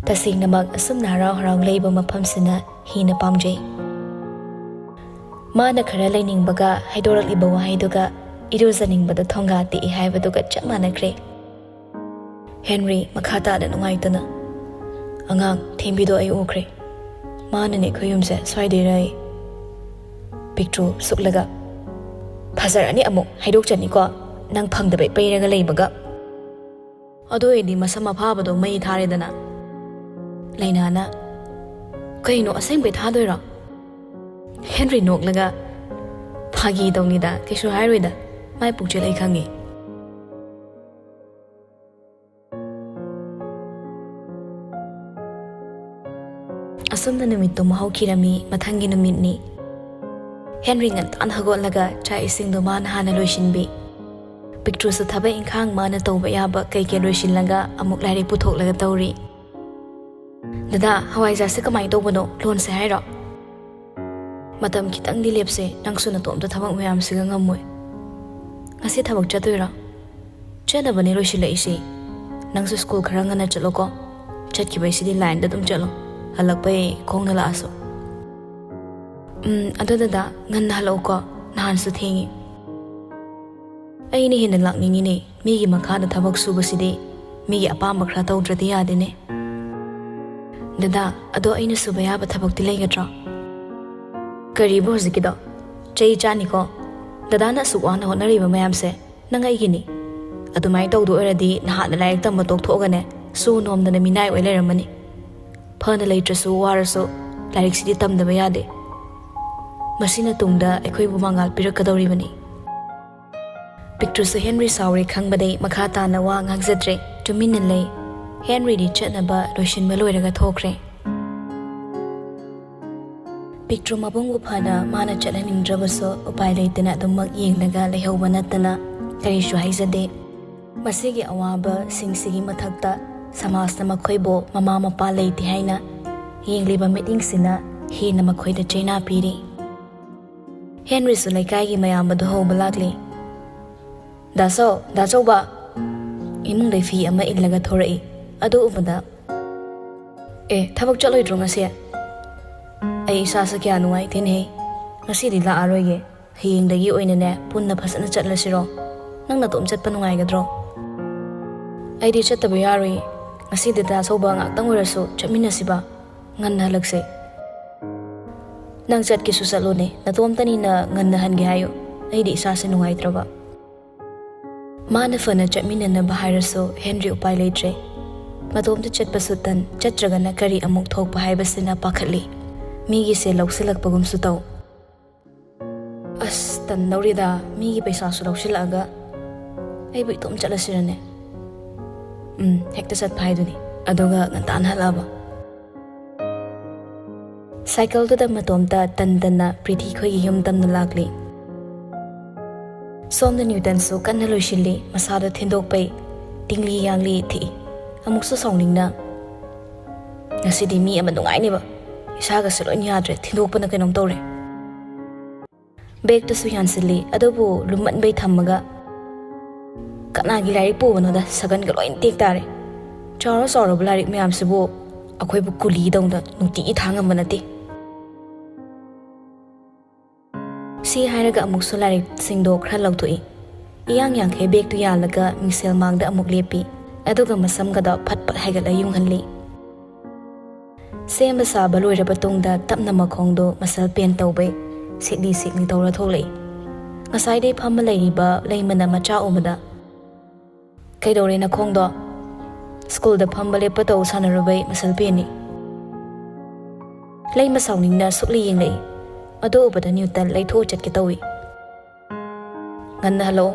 ꯇꯁꯦꯡꯅꯃꯛ ꯑꯁꯨꯝꯅ ꯍꯔꯥꯎ ꯍꯔꯥꯎ ꯂꯩꯕ ꯃꯐꯝꯁꯤꯅ ꯍꯦꯟꯅ ꯄꯥꯝꯖꯩ꯫ ꯃꯥꯅ ꯈꯔ ꯂꯩꯅꯤꯡꯕꯒ ꯍꯥꯏꯗꯣꯔꯛꯂꯤꯕ ꯋꯥꯍꯩꯗꯨꯒ ꯏꯔꯨꯖꯅꯤꯡꯕꯗ ꯊꯣꯡꯒꯥ ꯇꯦꯛꯏ ꯍꯥꯏꯕꯗꯨꯒ ꯆꯞ ꯃꯥꯟꯅꯈ꯭ꯔꯦ꯫ ꯍꯦꯟꯔꯤ ꯃꯈꯥ ꯇꯥꯅ ꯅꯨꯡꯉꯥꯏꯇꯅ, "ꯑꯉꯥꯡ, ꯊꯦꯝꯕꯤꯗꯣ ꯑꯩ ꯎꯈ꯭ꯔꯦ꯫ ꯃꯥꯅꯅꯦ ꯑꯩꯈꯣꯏ ꯌꯨꯝꯁꯦ ꯁ꯭ꯋꯥꯏꯗꯩꯔ ꯑꯩ꯫" ꯄꯤꯛꯇ꯭ꯔꯨ ꯁꯨꯛꯂꯒ, "ꯐꯖꯔꯅꯤ ꯑꯃꯨꯛ ꯍꯥꯏꯗꯣꯛꯆꯅꯤꯀꯣ, ꯅꯪ ꯐꯪꯗꯕꯩ ꯄꯩꯔꯒ ꯂꯩꯕꯒ꯫" ꯑꯗꯨ ꯑꯣꯏꯔꯗꯤ ꯃꯁꯝ ꯑꯐꯥꯕꯗꯣ ꯃꯩ ꯊꯥꯔꯦꯗꯅ꯫ ꯂꯩꯅꯥꯅ, "ꯀꯩꯅꯣ, ꯑꯁꯦꯡꯕꯩ ꯊꯥꯗꯣꯏꯔꯣ?" ꯍꯦꯟꯔꯤ ꯅꯣꯛꯂꯒ, "ꯐꯥꯒꯤ ꯇꯧꯅꯤꯗ, ꯀꯩꯁꯨ ꯍꯥꯏꯔꯣꯏꯗ, ꯃꯥꯏ ꯄꯨꯛꯆꯦꯜ ꯑꯩ ꯈꯪꯉꯤ꯫" ꯑꯁꯨꯝꯅ ꯅꯨꯃꯤꯠꯇꯨꯃ ꯍꯧꯈꯤꯔꯝꯃꯤ꯫ ꯃꯊꯪꯒꯤ ꯅꯨꯃꯤꯠꯅꯤ꯫ ꯍꯦꯟꯔꯤ ꯉꯟꯇꯥꯅ ꯍꯧꯒꯠꯂꯒ ꯆꯥꯛ ꯏꯁꯤꯡꯗꯣ ꯃꯥꯅ ꯍꯥꯟꯅ ꯂꯣꯏꯁꯤꯟꯕꯤ꯫ ꯄꯤꯛꯇ꯭ꯔꯨꯁꯨ ꯊꯕꯛ ꯏꯪꯈꯥꯡ ꯃꯥꯅ ꯇꯧꯕ ꯌꯥꯕ ꯀꯩꯀꯩ ꯂꯣꯏꯁꯤꯜꯂꯒ ꯑꯃꯨꯛ ꯂꯥꯏꯔꯤꯛ ꯄꯨꯊꯣꯛꯂꯒ ꯇꯧꯔꯤ꯫ "ꯗꯗꯥ, ꯍꯋꯥꯏꯖꯥꯔꯁꯦ ꯀꯃꯥꯏꯅ ꯇꯧꯕꯅꯣ? ꯂꯣꯟꯁꯦ ꯍꯥꯏꯔꯣ?" "ꯃꯇꯝ ꯈꯤꯇꯪꯗꯤ ꯂꯦꯞꯁꯦ, ꯅꯪꯁꯨ ꯅꯇꯣꯝꯇ ꯊꯕꯛ ꯃꯌꯥꯝꯁꯤꯒ ꯉꯝꯃꯣꯏ꯫ ꯉꯁꯤ ꯊꯕꯛ ꯆꯠꯇꯣꯏꯔꯣ?" "ꯆꯠꯅꯕꯅꯦ ꯂꯣꯏꯁꯤꯜꯂꯛꯏꯁꯦ꯫ ꯅꯪꯁꯨ ꯁ꯭ꯀꯨꯜ ꯈꯔ ꯉꯟꯅ ꯆꯠꯂꯣꯀꯣ꯫ ꯆꯠꯈꯤꯕꯩꯁꯤꯗꯤ ꯂꯥꯏꯟꯗ ꯑꯗꯨꯝ ꯆꯠꯂꯣ꯫ ꯍꯜꯂꯛꯄꯩ ꯈꯣꯡꯅ ꯂꯥꯛꯑꯁꯨ꯫" "ꯎꯝ, ꯑꯗꯣ ꯗꯗꯥ, ꯉꯟꯅ ꯍꯜꯂꯛꯎꯀꯣ꯫ ꯅꯍꯥꯟꯁꯨ ꯊꯦꯡꯉꯤ꯫" "ꯑꯩꯅ ꯍꯦꯟꯅ ꯂꯥꯛꯅꯤꯡꯉꯤꯅꯦ꯫ ꯃꯤꯒꯤ ꯃꯈꯥꯗ ꯊꯕꯛ ꯁꯨꯕꯁꯤꯗꯤ ꯃꯤꯒꯤ ꯑꯄꯥꯝꯕ ꯈꯔ ꯇꯧꯗ꯭ꯔꯗꯤ ꯌꯥꯗꯦꯅꯦ꯫" "ꯗꯗꯥ, ꯑꯗꯣ ꯑꯩꯅ ꯁꯨꯕ ꯌꯥꯕ ꯊꯕꯛꯇꯤ ꯂꯩꯒꯗ꯭ꯔꯣ?" "ꯀꯔꯤꯕꯨ ꯍꯧꯖꯤꯛꯀꯤꯗꯣ? ꯆꯩ ꯆꯥꯅꯤꯀꯣ꯫ ꯗꯗꯥꯅ ꯑꯁꯨꯛ ꯋꯥꯅ ꯍꯣꯠꯅꯔꯤꯕ ꯃꯌꯥꯝꯁꯦ ꯅꯪ ꯑꯩꯒꯤꯅꯤ꯫ ꯑꯗꯨꯃꯥꯏꯅ ꯇꯧꯗꯣꯏ ꯑꯣꯏꯔꯗꯤ ꯅꯍꯥꯟꯅ ꯂꯥꯏꯔꯤꯛ ꯇꯝꯕ ꯇꯣꯛꯊꯣꯛꯑꯒꯅꯦ, ꯁꯨ ꯅꯣꯝꯗꯅ ꯃꯤꯅꯥꯏ ꯑꯣꯏ ꯂꯩꯔꯝꯃꯅꯤ꯫ ꯐꯅ ꯂꯩꯇ꯭ꯔꯁꯨ ꯋꯥꯔꯁꯨ ꯂꯥꯏꯔꯤꯛꯁꯤꯗꯤ ꯇꯝꯗꯕ ꯌꯥꯗꯦ꯫ ꯃꯁꯤꯅ ꯇꯨꯡꯗ ꯑꯩꯈꯣꯏꯕꯨ ꯃꯉꯥꯜ ꯄꯤꯔꯛꯀꯗꯧꯔꯤꯕꯅꯤ꯫" ꯄꯤꯛꯇ꯭ꯔꯨꯁꯨ ꯍꯦꯟꯔꯤ ꯁꯥꯎꯔꯦ ꯈꯪꯕꯗꯩ ꯃꯈꯥ ꯇꯥꯅ ꯋꯥ ꯉꯥꯡꯖꯗ꯭ꯔꯦ꯫ ꯇꯨꯃꯤꯟꯅ ꯂꯩ꯫ ꯍꯦꯟꯔꯤꯗꯤ ꯆꯠꯅꯕ ꯂꯣꯏꯁꯤꯟꯕ ꯂꯣꯏꯔꯒ ꯊꯣꯛꯈ꯭ꯔꯦ꯫ ꯄꯤꯛꯇ꯭ꯔꯨ ꯃꯕꯨꯡꯕꯨ ꯐꯅ ꯃꯥꯅ ꯆꯠꯍꯟꯅꯤꯡꯗ꯭ꯔꯕꯁꯨ ꯎꯄꯥꯏ ꯂꯩꯇꯅ ꯑꯗꯨꯃꯛ ꯌꯦꯡꯂꯒ ꯂꯩꯍꯧꯕ ꯅꯠꯇꯅ ꯀꯔꯤꯁꯨ ꯍꯥꯏꯖꯗꯦ꯫ ꯃꯁꯤꯒꯤ ꯑꯋꯥꯕꯁꯤꯡꯁꯤꯒꯤ ꯃꯊꯛꯇ ꯁꯃꯥꯖꯅ ꯃꯈꯣꯏꯕꯨ ꯃꯃꯥ ꯃꯄꯥ ꯂꯩꯇꯦ ꯍꯥꯏꯅ ꯌꯦꯡꯂꯤꯕ ꯃꯤꯠꯌꯦꯡꯁꯤꯅ ꯍꯦꯟꯅ ꯃꯈꯣꯏꯗ ꯆꯩꯅꯥ ꯄꯤꯔꯤ꯫ ꯍꯦꯟꯔꯤꯁꯨ ꯂꯩꯀꯥꯏꯒꯤ ꯃꯌꯥꯝ ꯑꯗꯨ ꯍꯧꯕ ꯂꯥꯛꯂꯤ꯫ "ꯗꯥ ꯁꯣ, ꯗꯥ ꯆꯧꯕ!" ꯏꯃꯨꯡꯗꯩ ꯐꯤ ꯑꯃ ꯏꯜꯂꯒ ꯊꯣꯔꯛꯏ꯫ ꯑꯗꯨ ꯎꯕꯗ, "ꯑꯦ, ꯊꯕꯛ ꯆꯠꯂꯣꯏꯗ꯭ꯔꯣ ꯉꯁꯤ?" "ꯑꯩ ꯏꯁꯥꯁꯦ ꯀꯌꯥ ꯅꯨꯡꯉꯥꯏꯇꯦꯅꯦꯍꯦ꯫ ꯉꯁꯤꯗꯤ ꯂꯥꯛꯑꯔꯣꯏꯒꯦ꯫ ꯍꯌꯦꯡꯗꯒꯤ ꯑꯣꯏꯅꯅꯦ ꯄꯨꯟꯅ ꯐꯖꯅ ꯆꯠꯂꯁꯤꯔꯣ? ꯅꯪ ꯅꯇꯣꯝ ꯆꯠꯄ ꯅꯨꯡꯉꯥꯏꯒꯗ꯭ꯔꯣ?" "ꯑꯩꯗꯤ ꯆꯠꯇꯕ ꯌꯥꯔꯣꯏꯌꯦ꯫ ꯉꯁꯤꯗꯤ ꯗꯥ ꯆꯧꯕ ꯉꯥꯛꯇꯪ ꯑꯣꯏꯔꯁꯨ ꯆꯠꯃꯤꯟꯅꯁꯤꯕ꯫ ꯉꯟꯅ ꯍꯜꯂꯛꯁꯦ꯫" "ꯅꯪ ꯆꯠꯀꯦꯁꯨ ꯆꯠꯂꯣꯅꯦ꯫ ꯅꯇꯣꯝꯇꯅꯤꯅ ꯉꯟꯅ ꯍꯟꯒꯦ ꯍꯥꯏꯌꯨ꯫ ꯑꯩꯗꯤ ꯏꯁꯥꯁꯦ ꯅꯨꯡꯉꯥꯏꯇ꯭ꯔꯕ꯫" ꯃꯥꯅ ꯐꯅ ꯆꯠꯃꯤꯟꯅꯅꯕ ꯍꯥꯏꯔꯁꯨ ꯍꯦꯟꯔꯤ ꯎꯄꯥꯏ ꯂꯩꯇ꯭ꯔꯦ꯫ ꯃꯇꯣꯝꯇ ꯆꯠꯄꯁꯨ ꯇꯟ, ꯆꯠꯇ꯭ꯔꯒꯅ ꯀꯔꯤ ꯑꯃꯨꯛ ꯊꯣꯛꯄ ꯍꯥꯏꯕꯁꯤꯅ ꯄꯥꯈꯠꯂꯤ꯫ ꯃꯤꯒꯤꯁꯦ ꯂꯧꯁꯤꯜꯂꯛꯄꯒꯨꯝꯁꯨ ꯇꯧ꯫ "ꯑꯁ, ꯇꯟꯗꯧꯔꯤꯗ, ꯃꯤꯒꯤ ꯄꯩꯁꯥꯁꯨ ꯂꯧꯁꯤꯜꯂꯛꯑꯒ꯫ ꯑꯩꯕꯨ ꯏꯇꯣꯝ ꯆꯠꯂꯁꯤꯔꯅꯦ?" "ꯎꯝ, ꯍꯦꯛꯇ ꯆꯠꯄ ꯍꯥꯏꯗꯨꯅꯤ꯫" ꯑꯗꯨꯒ ꯉꯟꯇꯥꯅ ꯍꯜꯂꯛꯑꯕ꯫ ꯁꯥꯏꯀꯜꯗꯨꯗ ꯃꯇꯣꯝꯇ ꯇꯟ ꯇꯟꯅ ꯄ꯭ꯔꯤꯊꯤ ꯈꯣꯏꯒꯤ ꯌꯨꯝ ꯇꯝꯅ ꯂꯥꯛꯂꯤ꯫ ꯁꯣꯝꯗ ꯅ꯭ꯌꯨꯇꯟꯁꯨ ꯀꯟꯅ ꯂꯣꯏꯁꯤꯜꯂꯤ, ꯃꯁꯥꯗꯣ ꯊꯤꯟꯗꯣꯛꯄꯩ ꯇꯤꯡꯂꯤ ꯌꯥꯡꯂꯤ ꯊꯤꯛꯏ꯫ ꯑꯃꯨꯛꯁꯨ ꯁꯥꯎꯅꯤꯡꯅ, "ꯉꯁꯤꯗꯤ ꯃꯤ ꯑꯃ ꯅꯨꯡꯉꯥꯏꯅꯦꯕ, ꯏꯁꯥꯒꯁꯦ ꯂꯣꯏ ꯌꯥꯗ꯭ꯔꯦ, ꯊꯤꯟꯗꯣꯛꯄꯅ ꯀꯩꯅꯣꯝ ꯇꯧꯔꯦ"꯫ ꯕꯦꯒꯇꯨꯁꯨ ꯌꯥꯟꯁꯤꯜꯂꯤ, ꯑꯗꯨꯕꯨ ꯂꯨꯝꯃꯟꯕꯩ ꯊꯝꯃꯒ, "ꯀꯅꯥꯒꯤ ꯂꯥꯏꯔꯤꯛ ꯄꯨꯕꯅꯣꯗ, ꯁꯒꯟꯒ ꯂꯣꯏ ꯇꯦꯛ ꯇꯥꯔꯦ꯫ ꯆꯥꯎꯔ ꯆꯥꯎꯔꯕ ꯂꯥꯏꯔꯤꯛ ꯃꯌꯥꯝꯁꯤꯕꯨ ꯑꯩꯈꯣꯏꯕꯨ ꯀꯨꯂꯤꯗꯧꯅ ꯅꯨꯡꯇꯤꯒꯤ ꯊꯥꯡ ꯉꯝꯕ ꯅꯠꯇꯦ"꯫ ꯁꯤ ꯍꯥꯏꯔꯒ ꯑꯃꯨꯛꯁꯨ ꯂꯥꯏꯔꯤꯛꯁꯤꯡꯗꯣ ꯈꯔ ꯂꯧꯊꯣꯛꯏ꯫ ꯏꯌꯥꯡ ꯌꯥꯡꯈꯩ ꯕꯦꯒꯇꯨ ꯌꯥꯜꯂꯒ ꯃꯤꯡꯁꯦꯜ ꯃꯥꯡꯗ ꯑꯃꯨꯛ ꯂꯦꯞꯄꯤ꯫ ꯑꯗꯨꯒ ꯃꯁꯝꯒꯗꯣ ꯐꯠ ꯐꯠ ꯍꯥꯏꯒꯠꯂ ꯌꯨꯡꯍꯜꯂꯤ꯫ ꯁꯦꯝꯕ ꯁꯥꯕ ꯂꯣꯏꯔꯕ ꯇꯨꯡꯗ ꯇꯞꯅ ꯃꯈꯣꯡꯗꯣ ꯃꯁꯜ ꯄꯦꯟ ꯇꯧꯕꯩ ꯁꯤꯛꯂꯤ ꯁꯤꯛꯂꯤ ꯇꯧꯔ ꯊꯣꯛꯂꯛꯏ꯫ ꯉꯁꯥꯏꯗꯩ ꯐꯝꯃ ꯂꯩꯔꯤꯕ ꯂꯩꯃꯅ ꯃꯆꯥ ꯎꯕꯗ, "ꯀꯩꯗꯧꯔꯦ ꯅꯈꯣꯡꯗꯣ? ꯁ꯭ꯀꯨꯜꯗ ꯐꯝꯕ ꯂꯦꯞꯄ ꯇꯧ ꯁꯥꯟꯅꯔꯨꯕꯩ ꯃꯁꯜ ꯄꯦꯟꯅꯤ"꯫ ꯂꯩꯃ ꯁꯥꯎꯅꯤꯡꯅ ꯁꯨꯛꯂꯤ ꯌꯦꯡꯂꯛꯏ꯫ ꯑꯗꯨ ꯎꯕꯗ ꯅ꯭ꯌꯨꯇꯟ ꯂꯩꯊꯣꯛꯑ ꯆꯠꯀꯦ ꯇꯧꯏ꯫ "ꯉꯟꯅ ꯍꯜꯂꯛꯑꯣ"꯫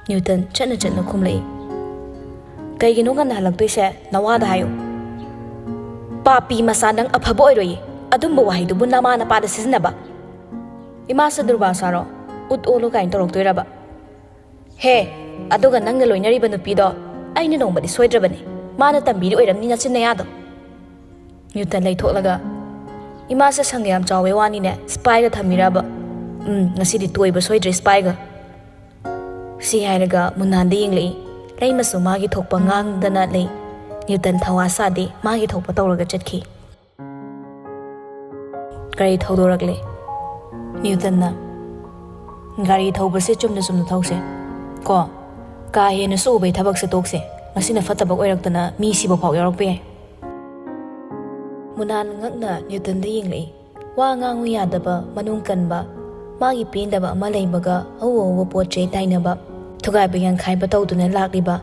ꯅ꯭ꯌꯨꯇꯟ ꯆꯠꯅ ꯆꯠꯅ ꯈꯨꯝꯂꯛꯏ꯫ "ꯀꯩꯒꯤꯅꯣ ꯉꯟꯅ ꯍꯜꯂꯛꯇꯣꯏꯁꯦ? ꯅꯋꯥꯗ ꯍꯥꯏꯌꯨ"꯫ "ꯄꯥꯄꯤ ꯃꯆꯥ, ꯅꯪ ꯑꯐꯕ ꯑꯣꯏꯔꯣꯏꯌꯦ꯫ ꯑꯗꯨꯝꯕ ꯋꯥꯍꯩꯗꯨꯕꯨ ꯅꯃꯥ ꯅꯄꯥꯗ ꯁꯤꯖꯤꯟꯅꯕ? ꯏꯃꯥꯁꯦ ꯗꯨꯔꯕꯥ ꯁꯥꯔꯣ, ꯎꯠ ꯑꯣꯜꯂꯣ ꯀꯥꯏꯅ ꯇꯧꯔꯛꯇꯣꯏꯔꯕ? ꯍꯦ, ꯑꯗꯨꯒ ꯅꯪꯅ ꯂꯣꯏꯅꯔꯤꯕ ꯅꯨꯄꯤꯗꯣ ꯑꯩꯅ ꯅꯣꯡꯃꯗꯤ ꯁꯣꯏꯗ꯭ꯔꯕꯅꯤ꯫ ꯃꯥꯅ ꯇꯝꯕꯤꯔꯤ ꯑꯣꯏꯔꯝꯅꯤ ꯅꯆꯤꯟ ꯅꯌꯥꯗꯣ"꯫ ꯅ꯭ꯌꯨꯇꯟ ꯂꯩꯊꯣꯛꯂꯒ, "ꯏꯃꯥꯁꯦ ꯁꯪꯒ ꯌꯥꯝ ꯆꯥꯎꯕꯩ ꯋꯥꯅꯤꯅꯦ, ꯁꯤꯄꯥꯏꯒ ꯊꯝꯃꯤꯔꯕ? ꯎꯝ, ꯉꯁꯤꯗꯤ ꯇꯣꯏꯕ ꯁꯣꯏꯗ꯭ꯔꯦ ꯁꯤꯄꯥꯏꯒ"꯫ ꯁꯤ ꯍꯥꯏꯔꯒ ꯃꯨꯅꯥꯟꯗ ꯌꯦꯡꯂꯛꯏ꯫ ꯂꯩꯃꯁꯨ ꯃꯥꯒꯤ ꯊꯣꯛꯄ ꯉꯥꯡꯗꯅ ꯂꯩ꯫ ꯅ꯭ꯌꯨꯇꯟ ꯊꯋꯥ ꯁꯥꯗꯦ, ꯃꯥꯒꯤ ꯊꯣꯛꯄ ꯇꯧꯔꯒ ꯆꯠꯈꯤ꯫ ꯒꯥꯔꯤ ꯊꯧꯗꯣꯔꯛꯂꯦ꯫ ꯅ꯭ꯌꯨꯇꯟꯅ, "ꯒꯥꯔꯤ ꯊꯧꯕꯁꯦ ꯆꯨꯝꯅ ꯆꯨꯝꯅ ꯊꯧꯁꯦ ꯀꯣ꯫ ꯀꯥ ꯍꯦꯟꯅ ꯁꯣꯛꯎꯕꯩ ꯊꯕꯛꯁꯦ ꯇꯣꯛꯁꯦ꯫ ꯉꯁꯤꯅ ꯐꯠꯇꯕ ꯑꯣꯏꯔꯛꯇꯅ ꯃꯤ ꯁꯤꯕ ꯐꯥꯎ ꯌꯥꯎꯔꯛꯄ ꯌꯥꯏ"꯫ ꯃꯨꯅꯥꯟ ꯉꯛꯅ ꯅ꯭ꯌꯨꯇꯟꯗ ꯌꯦꯡꯂꯛꯏ꯫ ꯋꯥ ꯉꯥꯡꯉꯨ ꯌꯥꯗꯕ, ꯃꯅꯨꯡ ꯀꯟꯕ, ꯃꯥꯒꯤ ꯄꯦꯟꯗꯕ ꯑꯃ ꯂꯩꯕꯒ ꯑꯎ ꯑꯎꯕ ꯄꯣꯠ ꯆꯩ ꯇꯥꯏꯅꯕ, ꯊꯨꯒꯥꯏꯕ ꯌꯥꯟꯈꯥꯏꯕ ꯇꯧꯗꯨꯅ ꯂꯥꯛꯂꯤꯕ,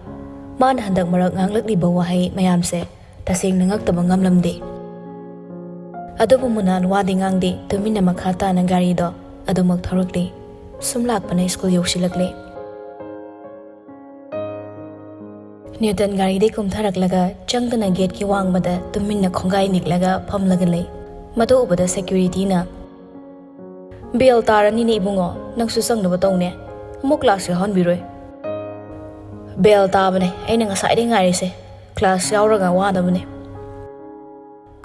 ꯃꯥꯅ ꯍꯟꯗꯛ ꯃꯔꯛ ꯉꯥꯡꯂꯛꯂꯤꯕ ꯋꯥꯍꯩ ꯃꯌꯥꯝꯁꯦ ꯇꯁꯦꯡꯅ ꯉꯛꯇꯕ ꯉꯝꯂꯝꯗꯦ꯫ ꯑꯗꯨꯕꯨ ꯃꯨꯅꯥꯟ ꯋꯥꯗꯤ ꯉꯥꯡꯗꯦ, ꯇꯨꯃꯤꯟꯅ ꯃꯈꯥ ꯇꯥꯅ ꯒꯥꯔꯤꯗꯣ ꯑꯗꯨꯃꯛ ꯊꯧꯔꯛꯂꯤ꯫ ꯁꯨꯝ ꯂꯥꯛꯄꯅ ꯁ꯭ꯀꯨꯜ ꯌꯧꯁꯤꯜꯂꯛꯂꯦ꯫ ꯅ꯭ꯌꯨꯇꯟ ꯒꯥꯔꯤꯗꯩ ꯀꯨꯝꯊꯔꯛꯂꯒ ꯆꯪꯗꯅ ꯒꯦꯠꯀꯤ ꯋꯥꯡꯃꯗ ꯇꯨꯃꯤꯟꯅ ꯈꯣꯡꯒꯥꯏ ꯅꯤꯛꯂꯒ ꯐꯝꯂꯒ ꯂꯩ꯫ ꯃꯗꯨ ꯎꯕꯗ ꯁꯦꯀ꯭ꯌꯨꯔꯤꯇꯤꯅ, "ꯕꯦꯜ ꯇꯥꯔꯅꯤꯅꯦ ꯏꯕꯨꯡꯉꯣ, ꯅꯪꯁꯨ ꯆꯪꯅꯕ ꯇꯧꯅꯦ, ꯑꯃꯨꯛ ꯀ꯭ꯂꯥꯁ ꯌꯥꯎꯍꯟꯕꯤꯔꯣꯏ꯫" "ꯕꯦꯜ ꯇꯥꯕꯅꯦ, ꯑꯩꯅ ꯉꯁꯥꯏꯗꯩ ꯉꯥꯏꯔꯤꯁꯦ, ꯀ꯭ꯂꯥꯁ ꯌꯥꯎꯔꯒ ꯋꯥꯅꯕꯅꯦ꯫"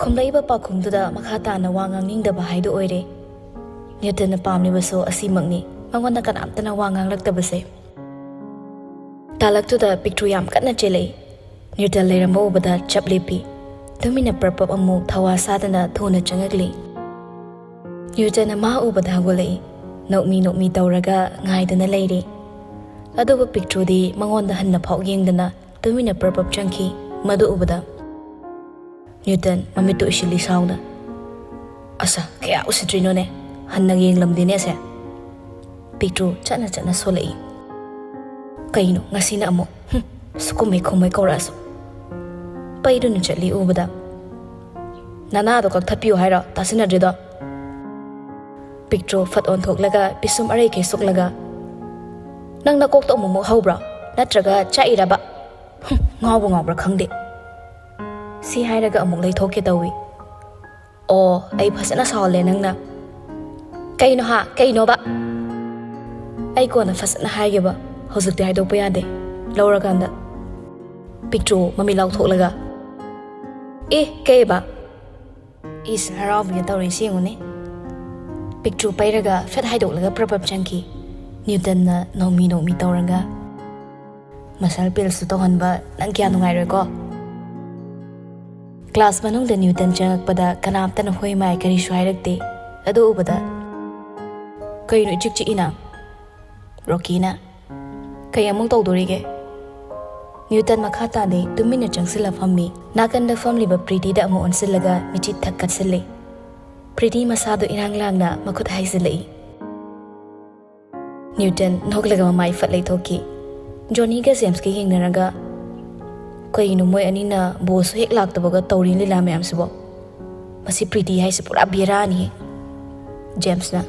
ꯈꯨꯝꯂꯛꯏꯕ ꯄꯥꯎꯈꯨꯝꯗꯨꯗ ꯃꯈꯥ ꯇꯥꯅ ꯋꯥ ꯉꯥꯡꯅꯤꯡꯗꯕ ꯍꯥꯏꯗꯨ ꯑꯣꯏꯔꯦ꯫ ꯅ꯭ꯌꯨꯇꯟꯅ ꯄꯥꯝꯂꯤꯕꯁꯨ ꯑꯁꯤꯃꯛꯅꯤ, ꯃꯉꯣꯟꯗ ꯀꯅꯥꯝꯇꯅ ꯋꯥ ꯉꯥꯡꯂꯛꯇꯕꯁꯦ꯫ ꯇꯥꯂꯛꯇꯨꯗ ꯄꯤꯛꯇ꯭ꯔꯨ ꯌꯥꯝ ꯀꯟꯅ ꯆꯦꯜꯂꯛꯏ꯫ ꯅ꯭ꯌꯨꯇꯟ ꯂꯩꯔꯝꯕ ꯎꯕꯗ ꯆꯞ ꯂꯦꯞꯄꯤ꯫ ꯇꯨꯃꯤꯟꯅ ꯄ꯭ꯔꯞ ꯄ꯭ꯔꯞ ꯑꯃꯨꯛ ꯊꯧꯋꯥ ꯁꯥꯗꯅ ꯊꯨꯅ ꯆꯪꯉꯛꯂꯤ꯫ ꯅ꯭ꯌꯨꯇꯟꯅ ꯃꯥ ꯎꯕꯗ ꯍꯧꯒꯠꯂꯛꯏ꯫ ꯅꯣꯛꯃꯤ ꯅꯣꯛꯃꯤ ꯇꯧꯔꯒ ꯉꯥꯏꯗꯨꯅ ꯂꯩꯔꯤ꯫ ꯑꯗꯨꯕꯨ ꯄꯤꯛꯇ꯭ꯔꯨꯗꯤ ꯃꯉꯣꯟꯗ ꯍꯟꯅ ꯐꯥꯎ ꯌꯦꯡꯗꯅ ꯇꯨꯃꯤꯟꯅ ꯄ꯭ꯔꯞ ꯄ꯭ꯔꯞ ꯆꯪꯈꯤ꯫ ꯃꯗꯨ ꯎꯕꯗ ꯅ꯭ꯌꯨꯇꯟ ꯃꯃꯤꯠꯇꯨ ꯎꯏꯁꯤꯜꯂꯤ ꯁꯥꯎꯅ꯫ "ꯑꯁ, ꯀꯌꯥ ꯎꯁꯤꯠꯇ꯭ꯔꯤꯅꯣꯅꯦ, ꯍꯟꯅ ꯌꯦꯡꯂꯝꯗꯦꯅꯦ ꯑꯁꯦ꯫" ꯄꯤꯛꯇ꯭ꯔꯨ ꯆꯠꯅ ꯆꯠꯅ ꯁꯣꯜꯂꯛꯏ꯫ "ꯀꯩꯅꯣ ꯉꯁꯤꯅ ꯑꯃꯨꯛ? ꯍꯨꯝ, ꯁꯨꯀꯨꯝꯃꯩ ꯈꯨꯝꯃꯩ ꯀꯧꯔꯛꯑꯁꯨ꯫" ꯄꯩꯗꯨꯅ ꯆꯠꯂꯤ ꯎꯕꯗ꯫ "ꯅꯅꯥꯗꯣ ꯀꯛꯊꯠꯄꯤꯌꯨ ꯍꯥꯏꯔꯣ, ꯇꯥꯁꯤꯟꯅꯗ꯭ꯔꯤꯗꯣ?" ꯄꯤꯛꯇ꯭ꯔꯨ ꯐꯠ ꯑꯣꯟꯊꯣꯛꯂꯒ ꯄꯤꯁꯨꯝ ꯑꯔꯩꯈꯩ ꯁꯨꯛꯂꯒ, "ꯅꯪ ꯅꯀꯣꯛꯇꯣ ꯑꯃꯨꯛꯃꯨꯛ ꯍꯧꯕ꯭ꯔꯣ? ꯅꯠꯇ꯭ꯔꯒ ꯆꯥꯛꯏꯔꯕ? ꯍꯨꯝ, ꯉꯥꯎꯕ ꯉꯥꯎꯕ꯭ꯔꯥ ꯈꯪꯗꯦ꯫" ꯁꯤ ꯍꯥꯏꯔꯒ ꯑꯃꯨꯛ ꯂꯩꯊꯣꯛꯀꯦ ꯇꯧꯏ꯫ "ꯑꯣ, ꯑꯩ ꯐꯖꯅ ꯁꯥꯎꯍꯜꯂꯦ ꯅꯪꯅ꯫" "ꯀꯩꯅꯣ ꯍꯥ? ꯀꯩꯅꯣꯕ?" "ꯑꯩ ꯀꯣꯟꯅ ꯐꯖꯅ ꯍꯥꯏꯒꯦꯕ, ꯍꯧꯖꯤꯛꯇꯤ ꯍꯥꯏꯗꯣꯛꯄ ꯌꯥꯗꯦ, ꯂꯧꯔꯀꯥꯟꯗ꯫" ꯄꯤꯛꯇ꯭ꯔꯨ ꯃꯃꯤꯠ ꯂꯥꯎꯊꯣꯛꯂꯒ, "ꯑꯦ, ꯀꯩꯕ?" "ꯏꯁ, ꯍꯔꯥꯎꯕꯤꯒ ꯇꯧꯔꯤꯁꯤ ꯌꯦꯡꯉꯨꯅꯦ꯫" ꯄꯤꯛꯇ꯭ꯔꯨ ꯄꯩꯔꯒ ꯐꯦꯠ ꯍꯥꯏꯗꯣꯛꯂꯒ ꯄ꯭ꯔꯞ ꯄ꯭ꯔꯞ ꯆꯪꯈꯤ꯫ ꯅ꯭ꯌꯨꯇꯟꯅ ꯅꯣꯡꯃꯤ ꯅꯣꯡꯃꯤ ꯇꯧꯔꯒ, "ꯃꯁꯜ ꯄꯤꯜꯁꯇꯨ ꯇꯧꯍꯟꯕ ꯅꯪ ꯀꯌꯥ ꯅꯨꯡꯉꯥꯏꯔꯣꯏꯀꯣ꯫" ꯀ꯭ꯂꯥꯁ ꯃꯅꯨꯡꯗ ꯅ꯭ꯌꯨꯇꯟ ꯆꯪꯉꯛꯄꯗ ꯀꯅꯥꯝꯇꯅ ꯍꯣꯏ ꯃꯥꯏ ꯀꯔꯤꯁꯨ ꯍꯥꯏꯔꯛꯇꯦ꯫ ꯑꯗꯨ ꯎꯕꯗ, "ꯀꯩꯅꯣ ꯏꯆꯤꯛ ꯆꯤꯛꯏꯅ?" ꯔꯣꯀꯤꯅ, "ꯀꯩ ꯑꯃꯨꯛ ꯇꯧꯗꯣꯔꯤꯒꯦ?" ꯅ꯭ꯌꯨꯇꯟ ꯃꯈꯥ ꯇꯥꯗꯦ, ꯇꯨꯃꯤꯟꯅ ꯆꯪꯁꯤꯜꯂ ꯐꯝꯃꯤ꯫ ꯅꯥꯀꯟꯗ ꯐꯝꯂꯤꯕ ꯄ꯭ꯔꯤꯇꯤꯗ ꯑꯃꯨꯛ ꯑꯣꯟꯁꯤꯜꯂꯒ ꯃꯤꯆꯤꯠ ꯊꯛ ꯀꯠꯁꯤꯜꯂꯤ꯫ ꯄ꯭ꯔꯤꯇꯤ ꯃꯁꯥꯗꯨ ꯏꯔꯥꯡ ꯂꯥꯡꯅ ꯃꯈꯨꯠ ꯍꯥꯏꯖꯤꯜꯂꯛꯏ꯫ ꯅ꯭ꯌꯨꯇꯟ ꯅꯣꯛꯂꯒ ꯃꯃꯥꯏ ꯐꯠ ꯂꯩꯊꯣꯛꯈꯤ꯫ ꯖꯣꯅꯤꯒ ꯖꯦꯝꯁꯀ ꯌꯦꯡꯅꯔꯒ, "ꯀꯩꯅꯣ ꯃꯣꯏ ꯑꯅꯤꯅ ꯕꯣꯁꯁꯨ ꯍꯦꯛ ꯂꯥꯛꯇꯕꯒ ꯇꯧꯔꯤ ꯂꯤꯂꯥ ꯃꯌꯥꯝꯁꯤꯕꯣ? ꯃꯁꯤ ꯄ꯭ꯔꯤꯇꯤ ꯍꯥꯏꯁꯤ ꯄꯨꯔꯥ ꯕꯦꯔꯥꯅꯤꯍꯦ꯫" ꯖꯦꯝꯁꯅ,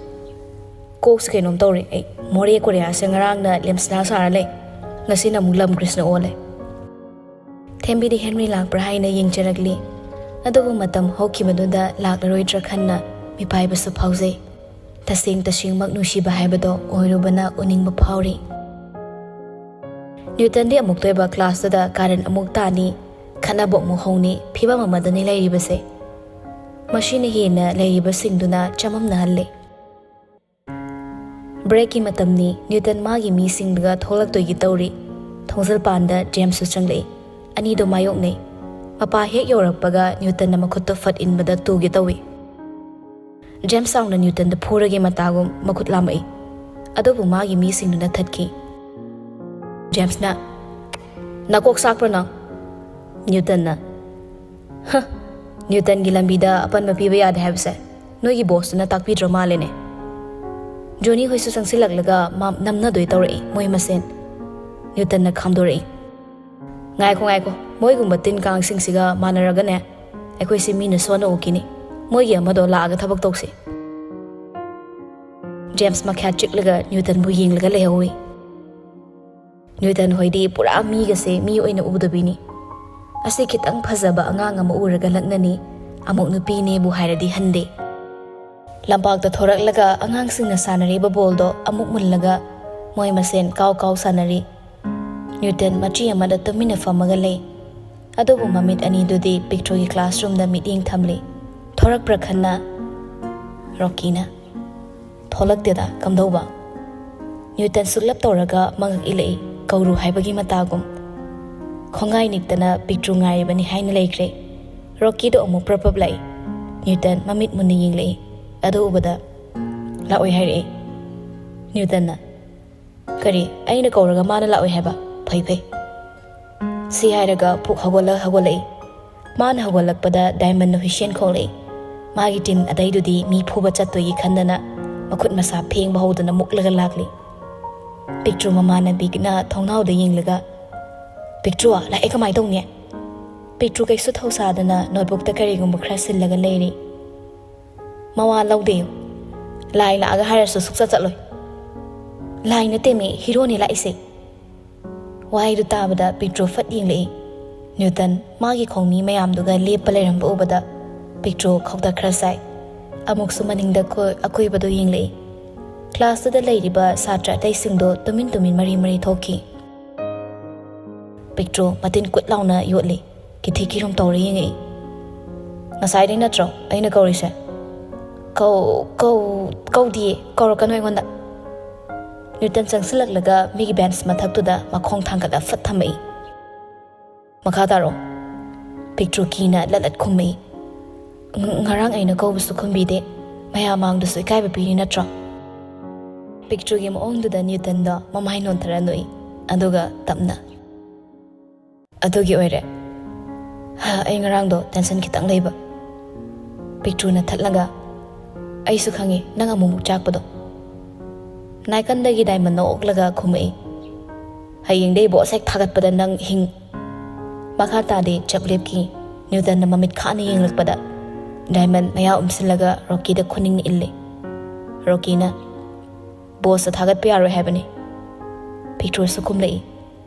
"ꯀꯣꯛꯁꯦ ꯀꯩꯅꯣꯝ ꯇꯧꯔꯦ, ꯑꯩ ꯃꯣꯔꯦ ꯀꯣꯔꯤꯌꯥꯁꯦ ꯉꯔꯥꯡꯅ ꯂꯦꯝꯁꯅꯥ ꯁꯥꯔ ꯂꯩ, ꯉꯁꯤꯅ ꯑꯃꯨꯛ ꯂꯝ ꯀ꯭ꯔꯤꯁꯅ ꯑꯣꯜꯂꯦ꯫" ꯊꯦꯝꯕꯤꯗꯤ ꯍꯦꯟꯔꯤ ꯂꯥꯛꯄ꯭ꯔꯥ ꯍꯥꯏꯅ ꯌꯦꯡꯖꯔꯛꯂꯤ꯫ ꯑꯗꯨꯕꯨ ꯃꯇꯝ ꯍꯧꯈꯤꯕꯗꯨꯗ ꯂꯥꯛꯂꯔꯣꯏꯗ꯭ꯔꯥ ꯈꯟꯅ ꯃꯤꯄꯥꯏꯕꯁꯨ ꯐꯥꯎꯖꯩ꯫ ꯇꯁꯦꯡ ꯇꯁꯦꯡꯃꯛ ꯅꯨꯡꯁꯤꯕ ꯍꯥꯏꯕꯗꯣ ꯑꯣꯏꯔꯨꯕꯅ ꯎꯅꯤꯡꯕ ꯐꯥꯎꯔꯤ꯫ ꯅ꯭ꯌꯨꯇꯟꯗꯤ ꯑꯃꯨꯛꯇ ꯑꯣꯏꯕ ꯀ꯭ꯂꯥꯁꯇꯨꯗ ꯀꯥꯔꯟ ꯑꯃꯨꯛ ꯇꯥꯅꯤ, ꯈꯠꯅꯕ ꯑꯃꯨꯛ ꯍꯧꯅꯤ, ꯐꯤꯕꯝ ꯑꯃꯗꯅꯤ ꯂꯩꯔꯤꯕꯁꯦ꯫ ꯃꯁꯤꯅ ꯍꯦꯟꯅ ꯂꯩꯔꯤꯕꯁꯤꯡꯗꯨꯅ ꯆꯃꯝꯅꯍꯜꯂꯦ꯫ ꯕ꯭ꯔꯦꯛꯀꯤ ꯃꯇꯝꯅꯤ꯫ ꯅ꯭ꯌꯨꯇꯟ ꯃꯥꯒꯤ ꯃꯤꯁꯤꯡꯗꯨꯒ ꯊꯣꯛꯂꯛꯇꯣꯏꯒꯤ ꯇꯧꯔꯤ꯫ ꯊꯣꯡꯖꯜ ꯄꯥꯟꯗ ꯖꯦꯝꯁꯁꯨ ꯆꯪꯂꯛꯏ꯫ ꯑꯅꯤꯗꯣ ꯃꯥꯌꯣꯛꯅꯩ꯫ ꯃꯄꯥ ꯍꯦꯛ ꯌꯧꯔꯛꯄꯒ ꯅ꯭ꯌꯨꯇꯟꯅ ꯃꯈꯨꯠꯇꯣ ꯐꯠ ꯏꯟꯕꯗ ꯇꯨꯒꯦ ꯇꯧꯏ꯫ ꯖꯦꯝꯁ ꯆꯥꯎꯅ ꯅ꯭ꯌꯨꯇꯟꯗ ꯐꯨꯔꯒꯦ ꯃꯇꯥꯒꯨꯝ ꯃꯈꯨꯠ ꯂꯥꯝꯃꯛꯏ꯫ ꯑꯗꯨꯕꯨ ꯃꯥꯒꯤ ꯃꯤꯁꯤꯡꯗꯨꯅ ꯊꯠꯈꯤ꯫ ꯖꯦꯝꯁꯅ, "ꯅꯀꯣꯛ ꯆꯥꯛꯄ꯭ꯔ ꯅꯪ?" ꯅ꯭ꯌꯨꯇꯟꯅ, "ꯍ, ꯅ꯭ꯌꯨꯇꯟꯒꯤ ꯂꯝꯕꯤꯗ ꯑꯄꯟꯕ ꯄꯤꯕ ꯌꯥꯗꯦ ꯍꯥꯏꯕꯁꯦ ꯅꯣꯏꯒꯤ ꯕꯣꯁꯇꯨꯅ ꯇꯥꯛꯄꯤꯗ꯭ꯔ ꯃꯥꯜꯂꯦꯅꯦ꯫ ꯖꯣꯅꯤ ꯍꯣꯏꯁꯨ ꯆꯪꯁꯤꯜꯂꯛꯂꯒ ꯃꯥ ꯅꯝꯅꯗꯣꯏ ꯇꯧꯔꯛꯏ ꯃꯣꯏ ꯃꯁꯦꯟ꯫" ꯅ꯭ꯌꯨꯇꯟꯅ ꯈꯥꯝꯗꯣꯔꯛꯏ꯫ "ꯉꯥꯏꯈꯣ, ꯉꯥꯏꯈꯣ, ꯃꯣꯏꯒꯨꯝꯕ ꯇꯤꯟ ꯀꯥꯡꯁꯤꯡꯁꯤꯒ ꯃꯥꯟꯅꯔꯒꯅꯦ, ꯑꯩꯈꯣꯏꯁꯦ ꯃꯤꯅ ꯁꯣꯟꯅ ꯎꯈꯤꯅꯤ꯫ ꯃꯣꯏꯒꯤ ꯑꯃꯗꯣ ꯂꯥꯛꯑꯒ ꯊꯕꯛ ꯇꯧꯁꯤ꯫" ꯖꯦꯝꯁ ꯃꯈ꯭ꯌꯥꯠ ꯆꯤꯛꯂꯒ ꯅ꯭ꯌꯨꯇꯟꯕꯨ ꯌꯦꯡꯂꯒ ꯂꯩꯍꯧꯏ꯫ ꯅ꯭ꯌꯨꯇꯟ ꯍꯣꯏꯗꯤ ꯄꯨꯔꯥ ꯃꯤꯒꯁꯦ ꯃꯤ ꯑꯣꯏꯅ ꯎꯗꯕꯤꯅꯤ꯫ ꯑꯁꯤ ꯈꯤꯇꯪ ꯐꯖꯕ ꯑꯉꯥꯡ ꯑꯃ ꯎꯔꯒ ꯂꯛꯅꯅꯤ, ꯑꯃꯨꯛ ꯅꯨꯄꯤꯅꯦꯕꯨ ꯍꯥꯏꯔꯗꯤ ꯍꯟꯗꯦ꯫ ꯂꯝꯄꯥꯛꯇ ꯊꯣꯔꯛꯂꯒ ꯑꯉꯥꯡꯁꯤꯡꯅ ꯁꯥꯟꯅꯔꯤꯕ ꯕꯣꯜꯗꯣ ꯑꯃꯨꯛ ꯃꯨꯜꯂꯒ ꯃꯣꯏ ꯃꯁꯦꯟ ꯀꯥꯎ ꯀꯥꯎ ꯁꯥꯟꯅꯔꯤ꯫ ꯅ꯭ꯌꯨꯇꯟ ꯃꯆꯤ ꯑꯃꯗ ꯇꯨꯃꯤꯟꯅ ꯐꯝꯃꯒ ꯂꯩ꯫ ꯑꯗꯨꯕꯨ ꯃꯃꯤꯠ ꯑꯅꯤꯗꯨꯗꯤ ꯄꯤꯛꯇ꯭ꯔꯨꯒꯤ ꯀ꯭ꯂꯥꯁꯔꯨꯝꯗ ꯃꯤꯠꯌꯦꯡ ꯊꯝꯂꯤ꯫ ꯊꯣꯔꯛꯄ꯭ꯔꯥ ꯈꯟꯅ ꯔꯣꯀꯤꯅ, "ꯊꯣꯛꯂꯛꯇꯦꯗ, ꯀꯝꯗꯧꯕ?" ꯅ꯭ꯌꯨꯇꯟ ꯁꯨꯛꯂꯞ ꯇꯧꯔꯒ ꯃꯉꯛ ꯏꯜꯂꯛꯏ꯫ ꯀꯧꯔꯨ ꯍꯥꯏꯕꯒꯤ ꯃꯇꯥꯒꯨꯝ꯫ ꯈꯣꯡꯒꯥꯏ ꯅꯤꯛꯇꯅ ꯄꯤꯛꯇ꯭ꯔꯨ ꯉꯥꯏꯔꯤꯕꯅꯤ ꯍꯥꯏꯅ ꯂꯩꯈ꯭ꯔꯦ꯫ ꯔꯣꯀꯤꯗꯣ ꯑꯃꯨꯛ ꯄ꯭ꯔꯞ ꯄ꯭ꯔꯞ ꯂꯥꯛꯏ꯫ ꯅ꯭ꯌꯨꯇꯟ ꯃꯃꯤꯠ ꯃꯨꯟꯅ ꯌꯦꯡꯂꯛꯏ꯫ ꯑꯗꯨ ꯎꯕꯗ, "ꯂꯥꯛꯑꯣꯏ ꯍꯥꯏꯔꯛꯑꯦ꯫" ꯅ꯭ꯌꯨꯇꯟꯅ, "ꯀꯔꯤ, ꯑꯩꯅ ꯀꯧꯔꯒ ꯃꯥꯅ ꯂꯥꯛꯑꯣꯏ ꯍꯥꯏꯕ? ꯐꯩ, ꯐꯩ꯫" ꯁꯤ ꯍꯥꯏꯔꯒ ꯐꯨꯛ ꯍꯧꯒꯠꯂ ꯍꯧꯒꯠꯂꯛꯏ꯫ ꯃꯥꯅ ꯍꯧꯒꯠꯂꯛꯄꯗ ꯗꯥꯏꯃꯟꯅ ꯍꯨꯏꯁꯦꯟ ꯈꯣꯡꯂꯛꯏ꯫ ꯃꯥꯒꯤ ꯇꯤꯝ ꯑꯇꯩꯗꯨꯗꯤ ꯃꯤ ꯐꯨꯕ ꯆꯠꯇꯣꯏꯒꯤ ꯈꯟꯗꯅ ꯃꯈꯨꯠ ꯃꯁꯥ ꯐꯦꯡꯕ ꯍꯧꯗꯅ ꯃꯨꯛꯂꯒ ꯂꯥꯛꯂꯤ꯫ ꯄꯤꯛꯇ꯭ꯔꯨ ꯃꯃꯥꯟꯅꯕꯤꯅ ꯊꯣꯡꯅꯥꯎꯗ ꯌꯦꯡꯂꯒ, "ꯄꯤꯛꯇ꯭ꯔꯨ, ꯂꯥꯛꯑꯦ, ꯀꯃꯥꯏ ꯇꯧꯅꯤ?" ꯄꯤꯛꯇ꯭ꯔꯨ ꯀꯩꯁꯨ ꯊꯧꯁꯥꯗꯅ ꯅꯣꯠꯕꯨꯛꯇ ꯀꯔꯤꯒꯨꯝꯕ ꯈꯔ ꯁꯤꯜꯂꯒ ꯂꯩꯔꯤ꯫ "ꯃꯋꯥ ꯂꯧꯗꯦꯌꯨ꯫ ꯂꯥꯏ ꯂꯥꯛꯑꯒ ꯍꯥꯏꯔꯁꯨ ꯁꯨꯛꯆꯠ ꯆꯠꯂꯣꯏ꯫" "ꯂꯥꯏ ꯅꯠꯇꯦꯃꯤ, ꯍꯤꯔꯣꯅꯦ ꯂꯥꯛꯏꯁꯦ꯫" ꯋꯥꯍꯩꯗꯨ ꯇꯥꯕꯗ ꯄꯤꯛꯇ꯭ꯔꯨ ꯐꯠ ꯌꯦꯡꯂꯛꯏ꯫ ꯅ꯭ꯌꯨꯇꯟ ꯃꯥꯒꯤ ꯈꯣꯡꯃꯤ ꯃꯌꯥꯝꯗꯨꯒ ꯂꯦꯞꯄ ꯂꯩꯔꯝꯕ ꯎꯕꯗ ꯄꯤꯛꯇ꯭ꯔꯨ ꯈꯧꯇꯛ ꯈꯔ ꯆꯥꯏ꯫ ꯑꯃꯨꯛꯁꯨ ꯃꯅꯤꯡꯗ ꯀꯣꯏ-, ꯑꯀꯣꯏꯕꯗꯨ ꯌꯦꯡꯂꯛꯏ꯫ ꯀ꯭ꯂꯥꯁꯇꯨꯗ ꯂꯩꯔꯤꯕ ꯁꯥꯇ꯭ꯔ ꯑꯇꯩꯁꯤꯡꯗꯣ ꯇꯨꯃꯤꯟ ꯇꯨꯃꯤꯟ ꯃꯔꯤ ꯃꯔꯤ ꯊꯣꯛꯈꯤ꯫ ꯄꯤꯛꯇ꯭ꯔꯨ ꯃꯇꯤꯟ ꯀꯨꯠ ꯂꯥꯎꯅ ꯌꯣꯠꯂꯤ꯫ ꯀꯤꯊꯤ ꯀꯤꯔꯨꯝ ꯇꯧꯔ ꯌꯦꯡꯉꯛꯏ꯫ "ꯉꯁꯥꯏꯗꯩ ꯅꯠꯇ꯭ꯔꯣ ꯑꯩꯅ ꯀꯧꯔꯤꯁꯦ?" "ꯀꯧ-, ꯀꯧ-, ꯀꯧꯗꯤꯌꯦ, ꯀꯧꯔꯛꯀꯅꯨ ꯑꯩꯉꯣꯟꯗ꯫" ꯅ꯭ꯌꯨꯇꯟ ꯆꯪꯁꯤꯜꯂꯛꯂꯒ ꯃꯤꯒꯤ ꯕꯦꯟꯁ ꯃꯊꯛꯇꯨꯗ ꯃꯈꯣꯡ ꯊꯥꯡꯒꯠꯂ ꯐꯠ ꯊꯝꯃꯛꯏ꯫ "ꯃꯈꯥ ꯇꯥꯔꯣ꯫" ꯄꯤꯛꯇ꯭ꯔꯨ ꯀꯤꯅ ꯂꯠ ꯂꯠ ꯈꯨꯝꯃꯛꯏ꯫ "ꯉ-, ꯉꯔꯥꯡ ꯑꯩꯅ ꯀꯧꯕꯁꯨ ꯈꯨꯝꯕꯤꯗꯦ, ꯃꯌꯥꯝ ꯃꯥꯡꯗꯁꯨ ꯏꯀꯥꯏꯕ ꯄꯤꯔꯤ ꯅꯠꯇ꯭ꯔꯣ?" ꯄꯤꯛꯇ꯭ꯔꯨꯒꯤ ꯃꯑꯣꯡꯗꯨꯗ ꯅ꯭ꯌꯨꯇꯟꯗꯣ ꯃꯃꯥꯏ ꯅꯣꯟꯊꯔ ꯅꯣꯛꯏ, ꯑꯗꯨꯒ ꯇꯞꯅ, "ꯑꯗꯨꯒꯤ ꯑꯣꯏꯔꯦ꯫ ꯍꯥ, ꯑꯩ ꯉꯔꯥꯡꯗꯣ ꯇꯦꯟꯁꯟ ꯈꯤꯇꯪ ꯂꯩꯕ꯫" ꯄꯤꯛꯇ꯭ꯔꯨꯅ ꯊꯠꯂꯒ, "ꯑꯩꯁꯨ ꯈꯪꯉꯤ ꯅꯪ ꯑꯃꯨꯛꯃꯨꯛ ꯆꯥꯛꯄꯗꯣ꯫" ꯅꯥꯏꯀꯟꯗꯒꯤ ꯗꯥꯏꯃꯟꯅ ꯑꯣꯛꯂꯒ ꯈꯨꯝꯃꯛꯏ, "ꯍꯌꯦꯡꯗꯩ ꯕꯣꯁ ꯍꯦꯛ ꯊꯥꯒꯠꯄꯗ ꯅꯪ ꯍꯤꯡ꯫" ꯃꯈꯥ ꯇꯥꯗꯦ ꯆꯞ ꯂꯦꯞꯈꯤ꯫ ꯅ꯭ꯌꯨꯇꯟꯅ ꯃꯃꯤꯠ ꯈꯥꯅ ꯌꯦꯡꯂꯛꯄꯗ ꯗꯥꯏꯃꯟ ꯃꯌꯥ ꯎꯝꯁꯤꯜꯂꯒ ꯔꯣꯀꯤꯗ ꯈꯨꯅꯤꯡꯅ ꯏꯜꯂꯤ꯫ ꯔꯣꯀꯤꯅ, "ꯕꯣꯁꯇ ꯊꯥꯒꯠꯄ ꯌꯥꯔꯣꯏ ꯍꯥꯏꯕꯅꯤ꯫" ꯄꯤꯛꯇ꯭ꯔꯨꯁꯨ ꯈꯨꯝꯂꯛꯏ,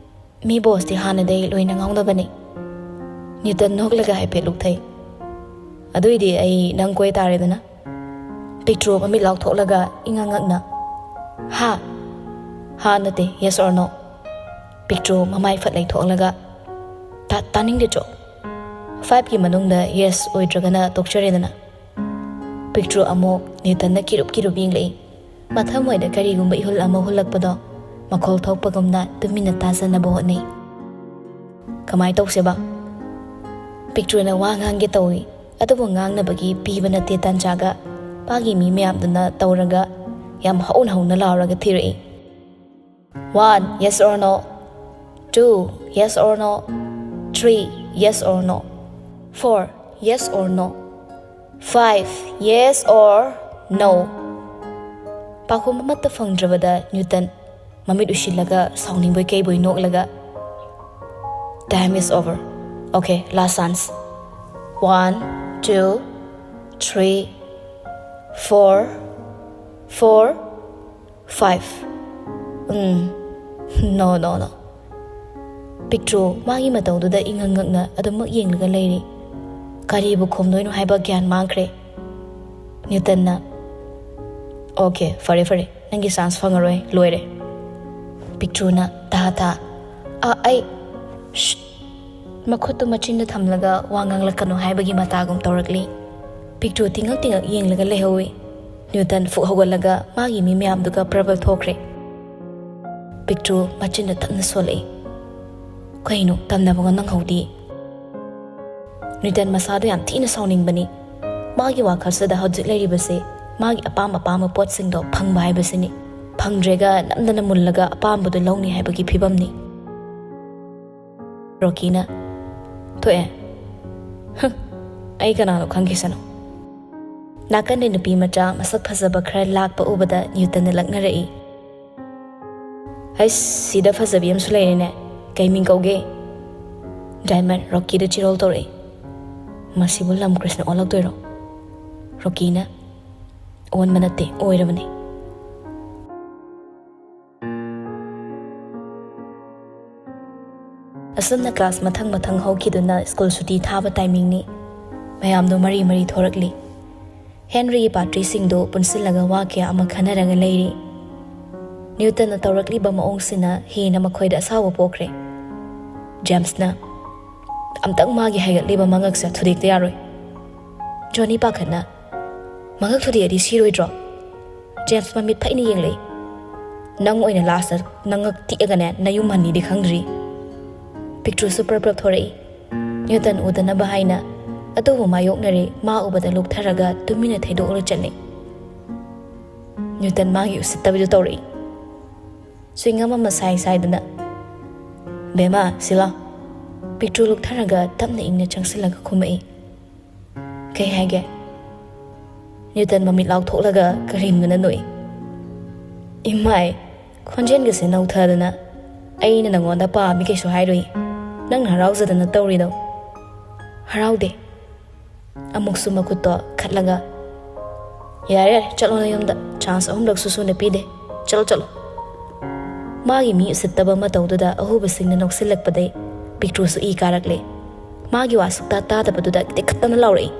"ꯃꯤ ꯕꯣꯁꯇꯤ ꯍꯥꯟꯅꯗꯩ ꯂꯣꯏꯅ ꯉꯥꯎꯅꯕꯅꯤ꯫" ꯅ꯭ꯌꯨꯇꯟ ꯅꯣꯛꯂꯒ ꯍꯥꯏꯐꯦꯠ ꯂꯨꯛꯊꯩ꯫ "ꯑꯗꯨꯏꯗꯤ ꯑꯩ ꯅꯪ ꯀꯣꯏ ꯇꯥꯔꯦꯗꯅ?" ꯄꯤꯛꯇ꯭ꯔꯨ ꯃꯃꯤꯠ ꯂꯥꯎꯊꯣꯛꯂꯒ ꯏꯉꯥꯡ ꯉꯛꯅ, "ꯍꯥ? ꯍꯥ ꯅꯠꯇꯦ, yes or no?" ꯄꯤꯛꯇ꯭ꯔꯨ ꯃꯃꯥꯏ ꯐꯠ ꯂꯩꯊꯣꯛꯂꯒ, "ꯇꯥ-, ꯇꯥꯅꯤꯡꯗꯦ ꯆꯣ꯫ ꯐꯥꯏꯚꯀꯤ ꯃꯅꯨꯡꯗ yes ꯑꯣꯏꯗ꯭ꯔꯒꯅ ꯇꯣꯛꯆꯔꯦꯗꯅ꯫" ꯄꯤꯛꯇ꯭ꯔꯨ ꯑꯃꯨꯛ ꯅ꯭ꯌꯨꯇꯟꯗ ꯀꯤꯔꯨꯞ ꯀꯤꯔꯨꯞ ꯌꯦꯡꯂꯛꯏ꯫ ꯃꯊꯃꯣꯏꯗ ꯀꯔꯤꯒꯨꯝꯕ ꯏꯍꯨꯜ ꯑꯃ ꯍꯨꯜꯂꯛꯄꯗꯣ ꯃꯈꯣꯜ ꯊꯣꯛꯄꯒꯨꯝꯅ ꯇꯨꯃꯤꯟꯅ ꯇꯥꯁꯟꯅꯕ ꯍꯣꯠꯅꯩ꯫ "ꯀꯃꯥꯏ ꯇꯧꯁꯦꯕ?" ꯄꯤꯛꯇ꯭ꯔꯨꯅ ꯋꯥ ꯉꯥꯡꯒꯦ ꯇꯧꯏ, ꯑꯗꯨꯕꯨ ꯉꯥꯡꯅꯕꯒꯤ ꯄꯤꯕ ꯅꯠꯇꯦ ꯇꯥꯟꯖꯥꯒ꯫ ꯃꯥꯒꯤ ꯃꯤ ꯃꯌꯥꯝꯗꯨꯅ ꯇꯧꯔꯒ ꯌꯥꯝ ꯍꯧꯅ ꯍꯧꯅ ꯂꯥꯎꯔꯒ ꯊꯤꯔꯛꯏ꯫ "One, yes or no? Two, yes or no? Three, yes or no? Four, yes or no? Five, yes or no?" ꯄꯥꯎꯈꯨꯝ ꯑꯃꯠꯇ ꯐꯪꯗ꯭ꯔꯕꯗ ꯅ꯭ꯌꯨꯇꯟ ꯃꯃꯤꯠ ꯎꯏꯁꯤꯜꯂꯒ ꯁꯥꯎꯅꯤꯡꯕꯣꯏ ꯀꯩꯕꯣꯏ ꯅꯣꯛꯂꯒ, "Time is over. Okay, last chance. One, two, three, four, four, five. Mm, no, no, no. ꯄꯤꯛꯇ꯭ꯔꯨ ꯃꯥꯒꯤ ꯃꯇꯧꯗꯨꯗ ꯏꯉꯛ ꯉꯛꯅ ꯑꯗꯨꯃꯛ ꯌꯦꯡꯂꯒ ꯂꯩꯔꯤ꯫ ꯀꯔꯤꯕꯨ ꯈꯨꯝꯗꯣꯏꯅꯣ ꯍꯥꯏꯕ ꯒ꯭ꯌꯥꯟ ꯃꯥꯡꯈ꯭ꯔꯦ꯫ ꯅ꯭ꯌꯨꯇꯟꯅ, "ꯑꯣꯀꯦ, ꯐꯔꯦ ꯐꯔꯦ, ꯅꯪꯒꯤ ꯆꯥꯟꯁ ꯐꯪꯉꯔꯣꯏ, ꯂꯣꯏꯔꯦ"꯫ ꯄꯤꯛꯇ꯭ꯔꯨꯅ, "ꯇꯥ ꯇꯥ, ꯑ, ꯑꯩ"꯫ "ꯁ꯭ꯠ!" ꯃꯈꯨꯠꯇꯨ ꯃꯆꯤꯟꯗ ꯊꯝꯂꯒ ꯋꯥ ꯉꯥꯡꯂꯛꯀꯅꯨ ꯍꯥꯏꯕꯒꯤ ꯃꯇꯥꯒꯨꯝ ꯇꯧꯔꯛꯂꯤ꯫ ꯄꯤꯛꯇ꯭ꯔꯨ ꯇꯤꯉꯛ ꯇꯤꯉꯛ ꯌꯦꯡꯂꯒ ꯂꯩꯍꯧꯏ꯫ ꯅ꯭ꯌꯨꯇꯟ ꯐꯨꯛ ꯍꯧꯒꯠꯂꯒ ꯃꯥꯒꯤ ꯃꯤ ꯃꯌꯥꯝꯗꯨꯒ ꯄ꯭ꯔꯕꯜ ꯊꯣꯛꯈ꯭ꯔꯦ꯫ ꯄꯤꯛꯇ꯭ꯔꯨ ꯃꯆꯤꯟꯗ ꯇꯞꯅ ꯁꯣꯜꯂꯛꯏ꯫ "ꯀꯩꯅꯣ, ꯇꯝꯅꯕꯒ ꯅꯪꯍꯧꯗꯦ"꯫ ꯅ꯭ꯌꯨꯇꯟ ꯃꯁꯥꯗꯣ ꯌꯥꯝ ꯊꯤꯅ ꯁꯥꯎꯅꯤꯡꯕꯅꯤ꯫ ꯃꯥꯒꯤ ꯋꯥꯈꯜꯁꯤꯗ ꯍꯧꯖꯤꯛ ꯂꯩꯔꯤꯕꯁꯦ ꯃꯥꯒꯤ ꯑꯄꯥꯝ ꯑꯄꯥꯝꯕ ꯄꯣꯠꯁꯤꯡꯗꯣ ꯐꯪꯕ ꯍꯥꯏꯕꯁꯤꯅꯤ꯫ ꯐꯪꯗ꯭ꯔꯦꯒ ꯅꯝꯗꯅ ꯃꯨꯜꯂꯒ ꯑꯄꯥꯝꯕꯗꯣ ꯂꯧꯅꯤ ꯍꯥꯏꯕꯒꯤ ꯐꯤꯕꯝꯅꯤ꯫ ꯔꯣꯀꯤꯅ, "ꯊꯣꯛꯑꯦ꯫ ꯍꯨꯝ, ꯑꯩ ꯀꯅꯥꯅꯣ ꯈꯪꯈꯤꯁꯅꯨ"꯫ ꯅꯥꯀꯟꯗ ꯅꯨꯄꯤ ꯃꯆꯥ ꯃꯁꯛ ꯐꯖꯕ ꯈꯔ ꯂꯥꯛꯄ ꯎꯕꯗ ꯅ꯭ꯌꯨꯇꯟꯅ ꯂꯛꯅꯔꯛꯏ꯫ "ꯍꯩꯁ, ꯁꯤꯗ ꯐꯖꯕꯤ ꯑꯃꯁꯨ ꯂꯩꯔꯦꯅꯦ꯫ ꯀꯩ ꯃꯤꯡ ꯀꯧꯒꯦ?" ꯗꯥꯏꯃꯟ ꯔꯣꯀꯤꯗ ꯆꯤꯔꯣꯜ ꯇꯧꯔꯛꯏ꯫ "ꯃꯁꯤꯕꯨ ꯂꯝ ꯀ꯭ꯔꯤꯁꯅ ꯑꯣꯜꯂꯛꯇꯣꯏꯔꯣ?" ꯔꯣꯀꯤꯅ, "ꯑꯣꯟꯕ ꯅꯠꯇꯦ, ꯑꯣꯏꯔꯕꯅꯤ"꯫ ꯑꯁꯨꯝꯅ ꯀ꯭ꯂꯥꯁ ꯃꯊꯪ ꯃꯊꯪ ꯍꯧꯈꯤꯗꯨꯅ ꯁ꯭ꯀꯨꯜ ꯁꯨꯇꯤ ꯊꯥꯕ ꯇꯥꯏꯃꯤꯡꯅꯤ꯫ ꯃꯌꯥꯝꯗꯣ ꯃꯔꯤ ꯃꯔꯤ ꯊꯣꯔꯛꯂꯤ꯫ ꯍꯦꯟꯔꯤꯒꯤ ꯄꯥꯇ꯭ꯔꯤꯁꯤꯡꯗꯨ ꯄꯨꯟꯁꯤꯜꯂꯒ ꯋꯥ ꯀꯌꯥ ꯑꯃ ꯈꯟꯅꯔꯒ ꯂꯩꯔꯤ꯫ ꯅ꯭ꯌꯨꯇꯟꯅ ꯇꯧꯔꯛꯂꯤꯕ ꯃꯑꯣꯡꯁꯤꯅ ꯍꯦꯟꯅ ꯃꯈꯣꯏꯗ ꯑꯁꯥꯎꯕ ꯄꯣꯛꯈ꯭ꯔꯦ꯫ ꯖꯦꯝꯁꯅ, "ꯑꯝꯇꯪ ꯃꯥꯒꯤ ꯍꯥꯏꯒꯠꯂꯤꯕ ꯃꯉꯛꯁꯦ ꯊꯨꯗꯦꯛꯇ ꯌꯥꯔꯣꯏ"꯫ ꯖꯣꯅꯤ ꯄꯥꯈꯠꯅ, "ꯃꯉꯛ ꯊꯨꯗꯦꯛꯑꯗꯤ ꯁꯤꯔꯣꯏꯗ꯭ꯔꯣ?" ꯖꯦꯝꯁ ꯃꯃꯤꯠ ꯐꯩꯅ ꯌꯦꯡꯂꯛꯏ꯫ "ꯅꯪ ꯑꯣꯏꯅ ꯂꯥꯁꯇ ꯅꯉꯛ ꯇꯤꯛꯑꯒꯅꯦ ꯅꯌꯨꯝ ꯍꯟꯅꯤꯗꯤ ꯈꯪꯗ꯭ꯔꯤ"꯫ ꯄꯤꯛꯇ꯭ꯔꯨꯁꯨ ꯄ꯭ꯔꯞ ꯄ꯭ꯔꯞ ꯊꯣꯔꯛꯏ꯫ ꯅ꯭ꯌꯨꯇꯟ ꯎꯗꯅꯕ ꯍꯥꯏꯅ ꯑꯇꯧꯕ ꯃꯥꯌꯣꯛꯅꯔꯦ, ꯃꯥ ꯎꯕꯗ ꯂꯨꯞꯊꯔꯒ ꯇꯨꯃꯤꯟꯅ ꯊꯩꯗꯣꯛꯂꯒ ꯆꯠꯂꯤ꯫ ꯅ꯭ꯌꯨꯇꯟ ꯃꯥꯒꯤ ꯎꯁꯤꯠꯇꯕꯤꯗꯨ ꯇꯧꯔꯛꯏ꯫ ꯆ꯭ꯋꯤꯡꯒꯝ ꯑꯃ ꯁꯥꯏ ꯁꯥꯏꯗꯅ, "ꯕꯦꯃꯥ, ꯁꯤꯂꯥ"꯫ ꯄꯤꯛꯇ꯭ꯔꯨ ꯂꯨꯞꯊꯔꯒ ꯇꯞꯅ ꯏꯪꯅ ꯆꯪꯁꯤꯜꯂꯒ ꯈꯨꯝꯃꯛꯏ꯫ "ꯀꯩ ꯍꯥꯏꯒꯦ?" ꯅ꯭ꯌꯨꯇꯟ ꯃꯃꯤꯠ ꯂꯥꯎꯊꯣꯛꯂꯒ ꯀꯔꯦꯝꯅꯅ ꯅꯣꯛꯏ꯫ "ꯏꯃꯥꯏ, ꯈꯣꯟꯖꯦꯜꯒꯁꯦ ꯅꯧꯊꯗꯅ, ꯑꯩꯅ ꯅꯪꯉꯣꯟꯗ ꯄꯥꯝꯃꯤ ꯀꯩꯁꯨ ꯍꯥꯏꯔꯨꯏ, ꯅꯪꯅ ꯍꯔꯥꯎꯖꯗꯅ ꯇꯧꯔꯤꯗꯣ"꯫ "ꯍꯔꯥꯎꯗꯦ"꯫ ꯑꯃꯨꯛꯁꯨ ꯃꯈꯨꯠꯇꯣ ꯈꯠꯂꯒ, "ꯌꯥꯔꯦ ꯌꯥꯔꯦ, ꯆꯠꯂꯣ ꯅꯌꯨꯝꯗ, ꯆꯥꯟꯁ ꯑꯍꯨꯝꯂꯛꯁꯨ ꯁꯨꯅ ꯄꯤꯗꯦ, ꯆꯠꯂꯣ ꯆꯠꯂꯣ"꯫ ꯃꯥꯒꯤ ꯃꯤ ꯎꯁꯤꯠꯇꯕ ꯃꯇꯧꯗꯨꯗ ꯑꯍꯨꯕꯁꯤꯡꯅ ꯅꯣꯛꯁꯤꯜꯂꯛꯄꯗꯩ ꯄꯤꯛꯇ꯭ꯔꯨꯁꯨ ꯏ ꯀꯥꯔꯛꯂꯦ꯫ ꯃꯥꯒꯤ ꯋꯥ ꯁꯨꯛꯇꯥ ꯇꯥꯗꯕꯗꯨꯗ ꯇꯤꯈꯠꯇꯅ ꯂꯥꯎꯔꯛꯏ,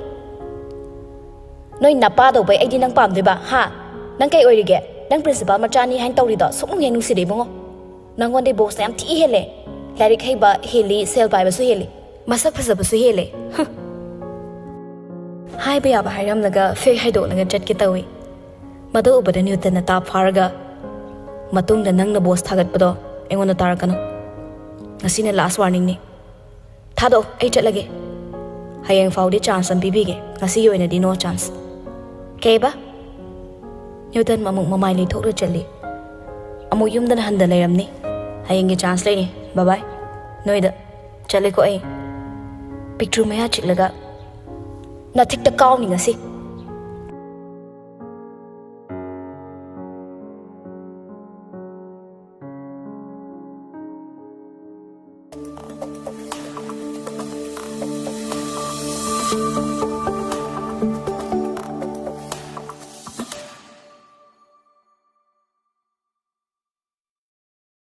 "ꯅꯣꯏ ꯅꯄꯥꯗꯧꯕꯩ ꯑꯩꯗꯤ ꯅꯪ ꯄꯥꯝꯗꯣꯏꯕ, ꯍꯥ? ꯅꯪ ꯀꯩ ꯑꯣꯏꯔꯤꯒꯦ? ꯅꯪ ꯄ꯭ꯔꯤꯟꯁꯤꯄꯥꯜ ꯃꯆꯥꯅꯤ ꯍꯥꯏꯅ ꯇꯧꯔꯤꯗꯣ ꯁꯨꯛꯅꯨꯡ ꯍꯦꯛ ꯅꯨꯡꯁꯤꯗꯦ ꯏꯕꯨꯡꯉꯣ꯫ ꯅꯪꯉꯣꯟꯗꯩ ꯕꯣꯁꯅ ꯌꯥꯝ ꯊꯤ ꯍꯦꯜꯂꯦ꯫ ꯂꯥꯏꯔꯤꯛ ꯍꯩꯕ ꯍꯦꯜꯂꯤ, ꯁꯦꯜ ꯄꯥꯏꯕꯁꯨ ꯍꯦꯜꯂꯤ, ꯃꯁꯛ ꯐꯖꯕꯁꯨ ꯍꯦꯜꯂꯦ꯫ ꯍꯨꯝ!" ꯍꯥꯏꯕ ꯌꯥꯕ ꯍꯥꯏꯔꯝꯂꯒ ꯐꯦꯛ ꯍꯥꯏꯗꯣꯛꯂꯒ ꯆꯠꯀꯦ ꯇꯧꯏ꯫ ꯃꯗꯨ ꯎꯕꯗ ꯅ꯭ꯌꯨꯇꯟꯅ ꯇꯥꯞ ꯐꯥꯔꯒ, "ꯃꯇꯨꯡꯗ ꯅꯪꯅ ꯕꯣꯁ ꯊꯥꯒꯠꯄꯗꯣ ꯑꯩꯉꯣꯟꯗ ꯇꯥꯔꯛꯀꯅꯨ꯫ ꯉꯁꯤꯅ ꯂꯥꯁ ꯋꯥꯔꯅꯤꯡꯅꯤ꯫ ꯊꯥꯗꯣꯛꯑꯣ, ꯑꯩ ꯆꯠꯂꯒꯦ꯫ ꯍꯌꯦꯡ ꯐꯥꯎꯗꯤ ꯆꯥꯟꯁ ꯑꯃ ꯄꯤꯕꯤꯒꯦ, ꯉꯁꯤꯒꯤ ꯑꯣꯏꯅꯗꯤ ꯅꯣ ꯆꯥꯟꯁ꯫" "ꯀꯩꯕ?" ꯅ꯭ꯌꯨꯇꯟ ꯑꯃꯨꯛ ꯃꯃꯥꯏ ꯂꯩꯊꯣꯛꯂ ꯆꯠꯂꯤ꯫ "ꯑꯃꯨꯛ ꯌꯨꯝꯗꯅ ꯍꯟꯗ ꯂꯩꯔꯝꯅꯤ꯫ ꯍꯌꯦꯡꯒꯤ ꯆꯥꯟꯁ ꯂꯩꯅꯤ꯫ ꯕꯕꯥꯏ, ꯅꯣꯏꯗ ꯆꯠꯂꯦꯀꯣ ꯑꯩ꯫ ꯄꯤꯛꯇ꯭ꯔꯨ ꯃꯌꯥ ꯆꯤꯛꯂꯒ, ꯅꯥꯊꯤꯛꯇ ꯀꯥꯎꯅꯤ ꯉꯁꯤ꯫"